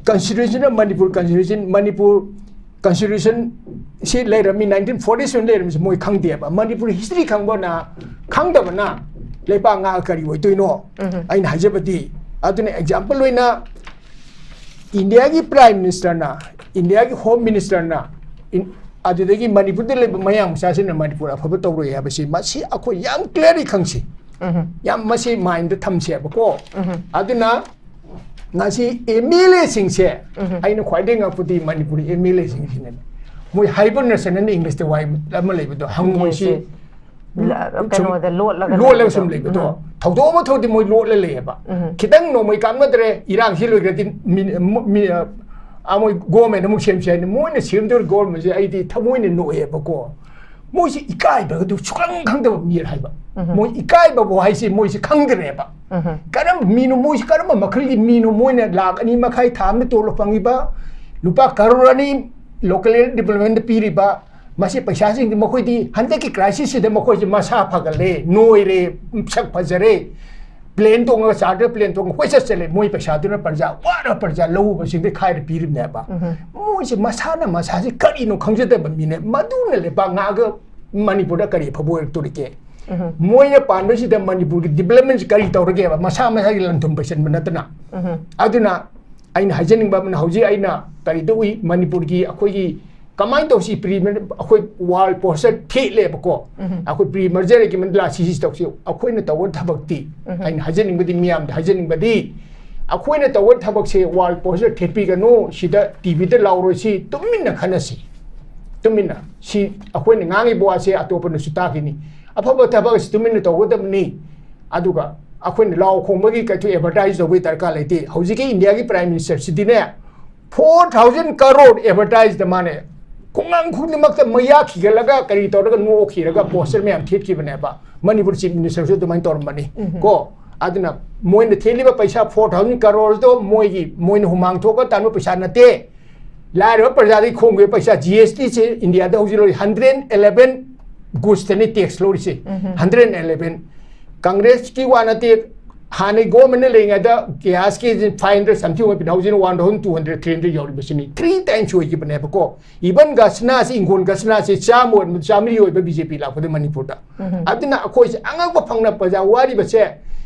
constitution, Manipur constitution, Manipur constitution ꯁꯤ ꯂꯩꯔꯝꯃꯤ, ꯅꯥꯏꯟꯇꯤꯟ ꯐꯣꯔꯇꯤ ꯁꯚꯦꯟ ꯂꯩꯔꯝꯃꯤꯁꯦ ꯃꯣꯏ ꯈꯪꯗꯦꯕ꯫ ꯃꯅꯤꯄꯨꯔ ꯍꯤꯁꯇ꯭ꯔꯤ ꯈꯪꯕꯅ, ꯈꯪꯗꯕꯅ ꯂꯩꯄꯥꯛ ꯉꯥꯛꯑ ꯀꯔꯤ ꯑꯣꯏꯗꯣꯏꯅꯣ? ꯑꯩꯅ ꯍꯥꯏꯖꯕꯗꯤ, ꯑꯗꯨꯅ ꯑꯦꯛꯖꯥꯝꯄꯜ ꯑꯣꯏꯅ ꯏꯟꯗꯤꯌꯥꯒꯤ ꯄ꯭ꯔꯥꯏꯝ ꯃꯤꯅꯤꯁꯇꯔꯅ, ꯏꯟꯗꯤꯌꯥꯒꯤ ꯍꯣꯝ ꯃꯤꯅꯤꯁꯇꯔꯅ, ꯏꯟ-, ꯑꯗꯨꯗꯒꯤ ꯃꯅꯤꯄꯨꯔꯗ ꯂꯩꯕ ꯃꯌꯥꯡ ꯃꯆꯥꯁꯤꯡꯅ ꯃꯅꯤꯄꯨꯔ ꯑꯐꯕ ꯇꯧꯔꯣꯏ ꯍꯥꯏꯕꯁꯤ ꯃꯁꯤ ꯑꯩꯈꯣꯏ ꯌꯥꯝ ꯀ꯭ꯂꯤꯌꯔꯂꯤ ꯈꯪꯁꯤ꯫ ꯌꯥꯝ ꯃꯁꯤ ꯃꯥꯏꯟꯗ ꯊꯝꯁꯦꯕꯀꯣ꯫ ꯑꯗꯨꯅ ꯉꯁꯤ ꯑꯦꯝ ꯑꯦꯜ ꯑꯦꯁꯤꯡꯁꯦ ꯑꯩꯅ ꯈ꯭ꯋꯥꯏꯗꯒꯤ ꯉꯛꯄꯗꯤ ꯃꯅꯤꯄꯨꯔꯤ ꯑꯦꯝ ꯑꯦꯜ ꯑꯦꯁꯤꯡꯁꯤꯅꯦꯕ꯫ ꯃꯣꯏ ꯍꯥꯏꯕꯔꯅꯦꯁꯟ ꯑꯅ ꯏꯪꯂꯤꯁꯇ ꯋꯥꯍꯩ ꯑꯃ ꯂꯩꯕꯗꯣ, ꯍꯪꯉꯣꯏꯁꯤ ꯂ- ꯀꯩꯅꯣꯗ ꯂꯣꯠꯂꯒ ꯂꯣꯠꯂꯒ ꯁꯨꯝ ꯂꯩꯕꯗꯣ꯫ ꯂꯩꯕꯗꯣ꯫ ꯊꯧꯗꯣꯛ ꯑꯃ ꯊꯣꯛꯑꯗꯤ ꯃꯣꯏ ꯂꯣꯠꯂ ꯂꯩꯌꯦꯕ꯫ ꯈꯤꯇꯪ ꯅꯣꯡꯃꯩ ꯀꯥꯞꯅꯗ꯭ꯔꯦ, ꯏꯔꯥꯡꯁꯤ ꯂꯣꯏꯈ꯭ꯔꯗꯤ ꯃꯤ-, ꯃꯤ-, ꯑ, ꯃꯣꯏ ꯒꯣꯔꯃꯦꯟ ꯑꯃꯨꯛ ꯁꯦꯝꯁꯦ ꯍꯥꯏꯅ ꯃꯣꯏꯅ ꯁꯦꯝꯗꯣꯏ ꯒꯣꯔꯃꯦꯟꯁꯦ ꯑꯩꯗꯤ ꯊꯃꯣꯏꯅ ꯅꯣꯛꯑꯦꯕꯀꯣ꯫ ꯃꯣꯏꯁꯤ ꯏꯀꯥꯏꯕꯒꯗꯨ ꯁꯨꯈꯪ ꯈꯪꯗꯕ ꯃꯤꯔ ꯍꯥꯏꯕ꯫ ꯃꯣꯏ ꯏꯀꯥꯏꯕꯕꯨ ꯍꯥꯏꯁꯤ ꯃꯣꯏꯁꯤ ꯈꯪꯗ꯭ꯔꯦꯕ꯫ ꯀꯔꯝꯕ ꯃꯤꯅꯣ, ꯃꯣꯏꯁꯤ ꯀꯔꯝꯕ ꯃꯈꯜꯒꯤ ꯃꯤꯅꯣ? ꯃꯣꯏꯅ ꯂꯥꯛ ꯑꯅꯤ ꯃꯈꯥꯏ ꯊꯥ ꯑꯃꯗ ꯇꯣꯂꯣꯞ ꯐꯪꯉꯤꯕ, ꯂꯨꯄꯥ ꯀꯔꯣꯔ ꯑꯅꯤ local area development ꯗ ꯄꯤꯔꯤꯕ, ꯃꯁꯤ ꯄꯩꯁꯥꯁꯤꯡꯁꯤ ꯃꯈꯣꯏꯗꯤ ꯍꯟꯗꯛꯀꯤ crisis ꯁꯤꯗ ꯃꯈꯣꯏꯁꯤ ꯃꯁꯥ ꯐꯒꯠꯂꯦ, ꯅꯣꯏꯔꯦ, ꯁꯛ ꯐꯖꯔꯦ, plane ꯇꯣꯡꯉꯒ, charter plane ꯇꯣꯡꯉꯒ ꯀꯣꯏꯆꯠ ꯆꯠꯂꯦ꯫ ꯃꯣꯏ ꯄꯩꯁꯥꯗꯨꯅ ꯄ꯭ꯔꯖꯥ, ꯋꯥꯅ ꯄ꯭ꯔꯖꯥ ꯂꯧ ꯎꯕꯁꯤꯡꯗ ꯈꯥꯏꯔ ꯄꯤꯔꯤꯕꯅꯦꯕ꯫ ꯃꯣꯏꯁꯦ ꯃꯁꯥꯅ ꯃꯁꯥꯁꯦ ꯀꯔꯤꯅꯣ ꯈꯪꯖꯗꯕ ꯃꯤꯅꯦ꯫ ꯃꯗꯨꯅ ꯂꯩꯕꯥꯛ ꯉꯥꯛꯑꯒ ꯃꯅꯤꯄꯨꯔꯗ ꯀꯔꯤ ꯑꯐꯕ ꯑꯣꯏꯔꯛꯇꯣꯔꯤꯒꯦ? ꯃꯣꯏꯅ ꯄꯥꯟꯕꯁꯤꯗ ꯃꯅꯤꯄꯨꯔꯒꯤ development ꯁꯤ ꯀꯔꯤ ꯇꯧꯔꯒꯦꯕ? ꯃꯁꯥ ꯃꯁꯥꯒꯤ ꯂꯟ ꯊꯨꯝ ꯄꯩꯁꯟꯕ ꯅꯠꯇꯅ꯫ ꯑꯗꯨꯅ ꯑꯩꯅ ꯍꯥꯏꯖꯅꯤꯡꯕ ꯑꯃꯅ, ꯍꯧꯖꯤꯛ ꯑꯩꯅ ꯀꯔꯤꯗ ꯎꯏ, ꯃꯅꯤꯄꯨꯔꯒꯤ ꯑꯩꯈꯣꯏꯒꯤ ꯀꯃꯥꯏꯅ ꯇꯧꯁꯤ, pre, ꯑꯩꯈꯣꯏ wall poster ꯊꯦꯠꯂꯦꯕꯀꯣ꯫ ꯑꯩꯈꯣꯏ pre merger agreement ꯂꯥꯛꯁꯤ, ꯁꯤ ꯇꯧꯁꯤ꯫ ꯑꯩꯈꯣꯏꯅ ꯇꯧꯕ ꯊꯕꯛꯇꯤ, ꯑꯩꯅ ꯍꯥꯏꯖꯅꯤꯡꯕꯗꯤ, ꯃꯤꯌꯥꯝꯗ ꯍꯥꯏꯖꯅꯤꯡꯕꯗꯤ, ꯑꯩꯈꯣꯏꯅ ꯇꯧꯕ ꯊꯕꯛꯁꯦ wall poster ꯊꯦꯠꯄꯤꯒꯅꯨ, ꯁꯤꯗ ꯇꯤꯚꯤꯗ ꯂꯥꯎꯔꯣꯏꯁꯤ, ꯇꯨꯃꯤꯟꯅ ꯈꯟꯅꯁꯤ꯫ ꯇꯨꯃꯤꯟꯅ꯫ ꯁꯤ ꯑꯩꯈꯣꯏꯅ ꯉꯥꯡꯉꯤꯕ ꯋꯥꯁꯦ ꯑꯇꯣꯞꯄꯅꯁꯨ ꯇꯥꯈꯤꯅꯤ꯫ ꯑꯐꯕ ꯊꯕꯛ ꯑꯁꯤ ꯇꯨꯃꯤꯟꯅ ꯇꯧꯒꯗꯕꯅꯤ꯫ ꯑꯗꯨꯒ ꯑꯩꯈꯣꯏꯅ ꯂꯥꯎ ꯈꯣꯡꯕꯒꯤ ꯀꯩꯊꯣꯛ advertise ꯇꯧꯕꯒꯤ ꯗꯔꯀꯥꯔ ꯂꯩꯇꯦ꯫ ꯍꯧꯖꯤꯛꯀꯤ ꯏꯟꯗꯤꯌꯥꯒꯤ Prime Minister ꯁꯤꯗꯤꯅꯦ, four thousand crore advertise ꯗ ꯃꯥꯅꯦ ꯈꯨꯡꯒꯪ ꯈꯨꯗꯤꯡꯃꯛꯇ ꯃꯌꯥ ꯈꯤꯒꯠꯂꯒ ꯀꯔꯤ ꯇꯧꯔꯒ ꯅꯣꯛꯈꯤꯔꯒ poster ꯃꯌꯥꯝ ꯊꯦꯠꯈꯤꯕꯅꯦꯕ꯫ ꯃꯅꯤꯄꯨꯔ Chief Minister ꯁꯨ ꯑꯗꯨꯃꯥꯏꯅ ꯇꯧꯔꯝꯕꯅꯤ꯫ ꯀꯣ, ꯑꯗꯨꯅ ꯃꯣꯏꯅ ꯊꯦꯠꯂꯤꯕ ꯄꯩꯁꯥ four thousand crore ꯗꯣ ꯃꯣꯏꯒꯤ, ꯃꯣꯏꯅ ꯍꯨꯃꯥꯡ ꯊꯣꯛꯑꯒ ꯇꯥꯟꯕ ꯄꯩꯁꯥ ꯅꯠꯇꯦ꯫ ꯂꯥꯏꯔꯕ ꯄ꯭ꯔꯖꯥꯗꯒꯤ ꯈꯣꯝꯈꯤꯕ ꯄꯩꯁꯥ, G S T ꯁꯦ ꯏꯟꯗꯤꯌꯥꯗ ꯍꯧꯖꯤꯛ ꯂꯧꯔꯤ hundred eleven goods ꯇꯅꯤ tax ꯂꯧꯔꯤꯁꯦ꯫ Hundred eleven꯫ Congress ꯀꯤ ꯋꯥ ꯅꯠꯇꯦ, ꯍꯥꯟꯅꯩ government ꯅ ꯂꯩꯔꯤꯉꯩꯗ gas ꯀꯤ five hundred something ꯑꯣꯏꯕꯅꯤ, ꯍꯧꯖꯤꯛꯅ one thousand two hundred, three hundred ꯌꯧꯔꯤꯕꯁꯤꯅꯤ꯫ Three times ꯑꯣꯏꯈꯤꯕꯅꯦꯕꯀꯣ꯫ Even ꯈꯖꯅꯥꯁꯤ, ꯏꯪꯈꯣꯜ ꯈꯖꯅꯥꯁꯤ ꯆꯥꯝꯃ ꯑꯣꯏꯔꯝꯕ ꯆꯥꯝꯃꯔꯤ ꯑꯣꯏꯕ B J P ꯂꯥꯛꯄꯗ ꯃꯅꯤꯄꯨꯔꯗ꯫ ꯑꯗꯨꯅ ꯑꯩꯈꯣꯏꯁꯦ ꯑꯉꯛꯄ ꯐꯪꯅ ꯄ꯭ꯔꯖꯥ ꯋꯥꯔꯤꯕꯁꯦ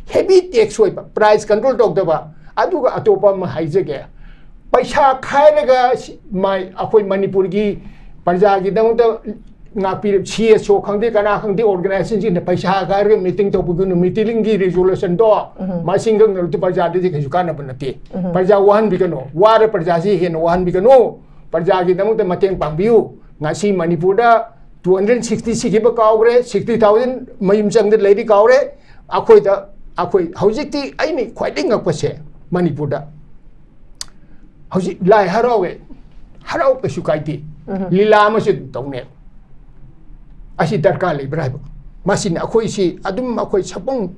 heavy tax ꯑꯣꯏꯕ, price control ꯇꯧꯗꯕ, ꯑꯗꯨꯒ ꯑꯇꯣꯞꯄ ꯑꯃ ꯍꯥꯏꯖꯒꯦ, ꯄꯩꯁꯥ ꯈꯥꯏꯔꯒ ꯁꯤ-, ꯃꯥꯏ-, ꯑꯩꯈꯣꯏ ꯃꯅꯤꯄꯨꯔꯒꯤ ꯄ꯭ꯔꯖꯥꯒꯤꯗꯃꯛꯇ ꯉꯥꯛꯄꯤꯔꯤꯕ C S O ꯈꯪꯗꯦ, ꯀꯅꯥ ꯈꯪꯗꯦ, organization ꯁꯤꯡꯅ ꯄꯩꯁꯥ ꯈꯥꯏꯔꯒ meeting ꯇꯧꯕꯤꯒꯅꯨ, meeting ꯒꯤ resolution ꯗꯣ ꯃꯁꯤꯡ ꯈꯪꯗꯅ ꯄ꯭ꯔꯖꯥꯗꯗꯤ ꯀꯩꯁꯨ ꯀꯥꯟꯅꯕ ꯅꯠꯇꯦ꯫ ꯄ꯭ꯔꯖꯥ ꯋꯥꯍꯟꯕꯤꯒꯅꯨ, ꯋꯥꯔ ꯄ꯭ꯔꯖꯥꯁꯤ ꯍꯦꯟꯅ ꯋꯥꯍꯟꯕꯤꯒꯅꯨ, ꯄ꯭ꯔꯖꯥꯒꯤꯗꯃꯛꯇ ꯃꯇꯦꯡ ꯄꯥꯡꯕꯤꯌꯨ꯫ ꯉꯁꯤ ꯃꯅꯤꯄꯨꯔꯗ two hundred sixty ꯁꯤꯈꯤꯕ ꯀꯥꯎꯈ꯭ꯔꯦ, sixty thousand ꯃꯌꯨꯝ ꯆꯪꯗ ꯂꯩꯔꯤ ꯀꯥꯎꯔꯦ꯫ ꯑꯩꯈꯣꯏꯗ, ꯑꯩꯈꯣꯏ ꯍꯧꯖꯤꯛꯇꯤ ꯑꯩꯅ ꯈ꯭ꯋꯥꯏꯗꯒꯤ ꯉꯛꯄꯁꯦ, ꯃꯅꯤꯄꯨꯔꯗ ꯍꯧꯖꯤꯛ ꯂꯥꯏ ꯍꯔꯥꯎꯋꯦ, ꯍꯔꯥꯎ ꯀꯩꯁꯨ ꯀꯥꯏꯗꯦ, ꯂꯤꯂꯥ ꯑꯃꯁꯨ ꯑꯗꯨꯝ ꯇꯧꯅꯦ꯫ ꯑꯁꯤ ꯗꯔꯀꯥꯔ ꯂꯩꯕ꯭ꯔꯥ ꯍꯥꯏꯕ꯫ ꯃꯁꯤꯅ ꯑꯩꯈꯣꯏꯁꯤ ꯑꯗꯨꯝ ꯑꯩꯈꯣꯏ ꯁꯛꯄꯪ,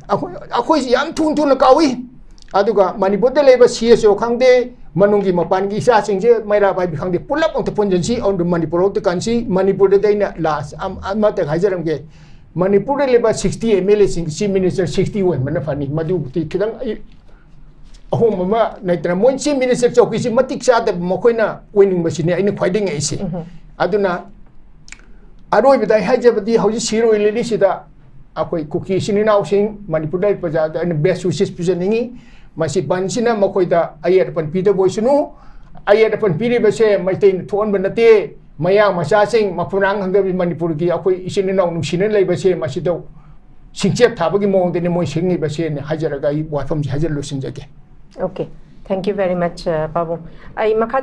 ꯑꯩꯈꯣꯏ, ꯑꯩꯈꯣꯏꯁꯤ ꯌꯥꯝ ꯊꯨꯅ ꯊꯨꯅ ꯀꯥꯎꯏ꯫ ꯑꯗꯨꯒ ꯃꯅꯤꯄꯨꯔꯗ ꯂꯩꯕ ꯁꯤ ꯑꯦꯁ ꯑꯣ ꯈꯪꯗꯦ, ꯃꯅꯨꯡꯒꯤ ꯃꯄꯥꯟꯒꯤ ꯏꯆꯥꯁꯤꯡꯁꯦ ꯃꯩꯔꯥ ꯄꯥꯏꯕꯤ ꯈꯪꯗꯦ, ꯄꯨꯂꯞ ꯑꯃꯨꯛꯇ ꯄꯨꯟꯁꯤꯟꯁꯤ꯫ ꯑꯗꯨ ꯃꯅꯤꯄꯨꯔ ꯍꯧꯗ꯭ꯔꯤꯀꯥꯟꯁꯤ, ꯃꯅꯤꯄꯨꯔꯗꯗꯤ ꯑꯩꯅ ꯂꯥꯁ ꯑꯃ, ꯑꯃꯇ ꯍꯥꯏꯖꯔꯝꯒꯦ, ꯃꯅꯤꯄꯨꯔꯗ ꯂꯩꯕ ꯁꯤꯛꯁꯇꯤ ꯑꯦꯝ ꯑꯦꯜ ꯑꯦꯁꯤꯡ, ꯆꯤꯐ ꯃꯤꯅꯤꯁꯇꯔ ꯁꯤꯛꯁꯇꯤ ꯑꯣꯏꯍꯟꯕꯅ ꯐꯅꯤ꯫ ꯃꯗꯨꯕꯨꯗꯤ ꯈꯤꯇꯪ ꯑꯩ ꯑꯍꯣꯡꯕ ꯑꯃ ꯂꯩꯇꯅ, ꯃꯣꯏ ꯆꯤꯐ ꯃꯤꯅꯤꯁꯇꯔ ꯆꯧꯀꯤꯁꯤ ꯃꯇꯤꯛ ꯆꯥꯗꯕ ꯃꯈꯣꯏꯅ ꯑꯣꯏꯅꯤꯡꯕꯁꯤꯅꯦ ꯑꯩꯅ ꯈ꯭ꯋꯥꯏꯗꯒꯤ ꯉꯛꯏꯁꯦ꯫ ꯑꯗꯨꯅ ꯑꯔꯣꯏꯕꯗ ꯑꯩ ꯍꯥꯏꯖꯕꯗꯤ, ꯍꯧꯖꯤꯛ ꯁꯤꯔꯣꯏ ꯂꯤꯂꯤꯁꯤꯗ ꯑꯩꯈꯣꯏ ꯀꯨꯀꯤ ꯏꯆꯤꯟ ꯏꯅꯥꯎꯁꯤꯡ, ꯃꯅꯤꯄꯨꯔꯗ ꯂꯩꯔꯤꯕ ꯄ꯭ꯔꯖꯥꯗ ꯑꯩꯅ best wishes ꯄꯤꯖꯅꯤꯡꯉꯤ꯫ ꯃꯁꯤ ꯕꯟꯁꯤꯅ ꯃꯈꯣꯏꯗ ꯑꯌꯦꯠ ꯑꯄꯟ ꯄꯤꯗꯕ ꯑꯣꯏꯁꯅꯨ꯫ ꯑꯌꯦꯠ ꯑꯄꯟ ꯄꯤꯔꯤꯕꯁꯦ ꯃꯩꯇꯩꯅ ꯊꯣꯛꯍꯟꯕ ꯅꯠꯇꯦ꯫ ꯃꯌꯥꯡ ꯃꯆꯥꯁꯤꯡ, ꯃꯐꯝ ꯃꯔꯥꯡ ꯈꯪꯗꯕꯤ ꯃꯅꯤꯄꯨꯔꯒꯤ ꯑꯩꯈꯣꯏ ꯏꯆꯤꯟ ꯏꯅꯥꯎ ꯅꯨꯡꯁꯤꯅ ꯂꯩꯕꯁꯦ, ꯃꯁꯤꯗ ꯁꯤꯡꯆꯦꯞ ꯊꯥꯕꯒꯤ ꯃꯑꯣꯡꯗꯅꯤ ꯃꯣꯏ ꯁꯤꯡꯉꯤꯕꯁꯦꯅ ꯍꯥꯏꯖꯔꯒ ꯑꯩ ꯋꯥꯐꯝꯁꯦ ꯍꯥꯏꯖꯔ ꯂꯣꯏꯁꯤꯟꯖꯒꯦ꯫ Okay, thank you very much, uh, ꯄꯥꯕꯨꯡ꯫ ꯑꯩ ꯃꯈꯥ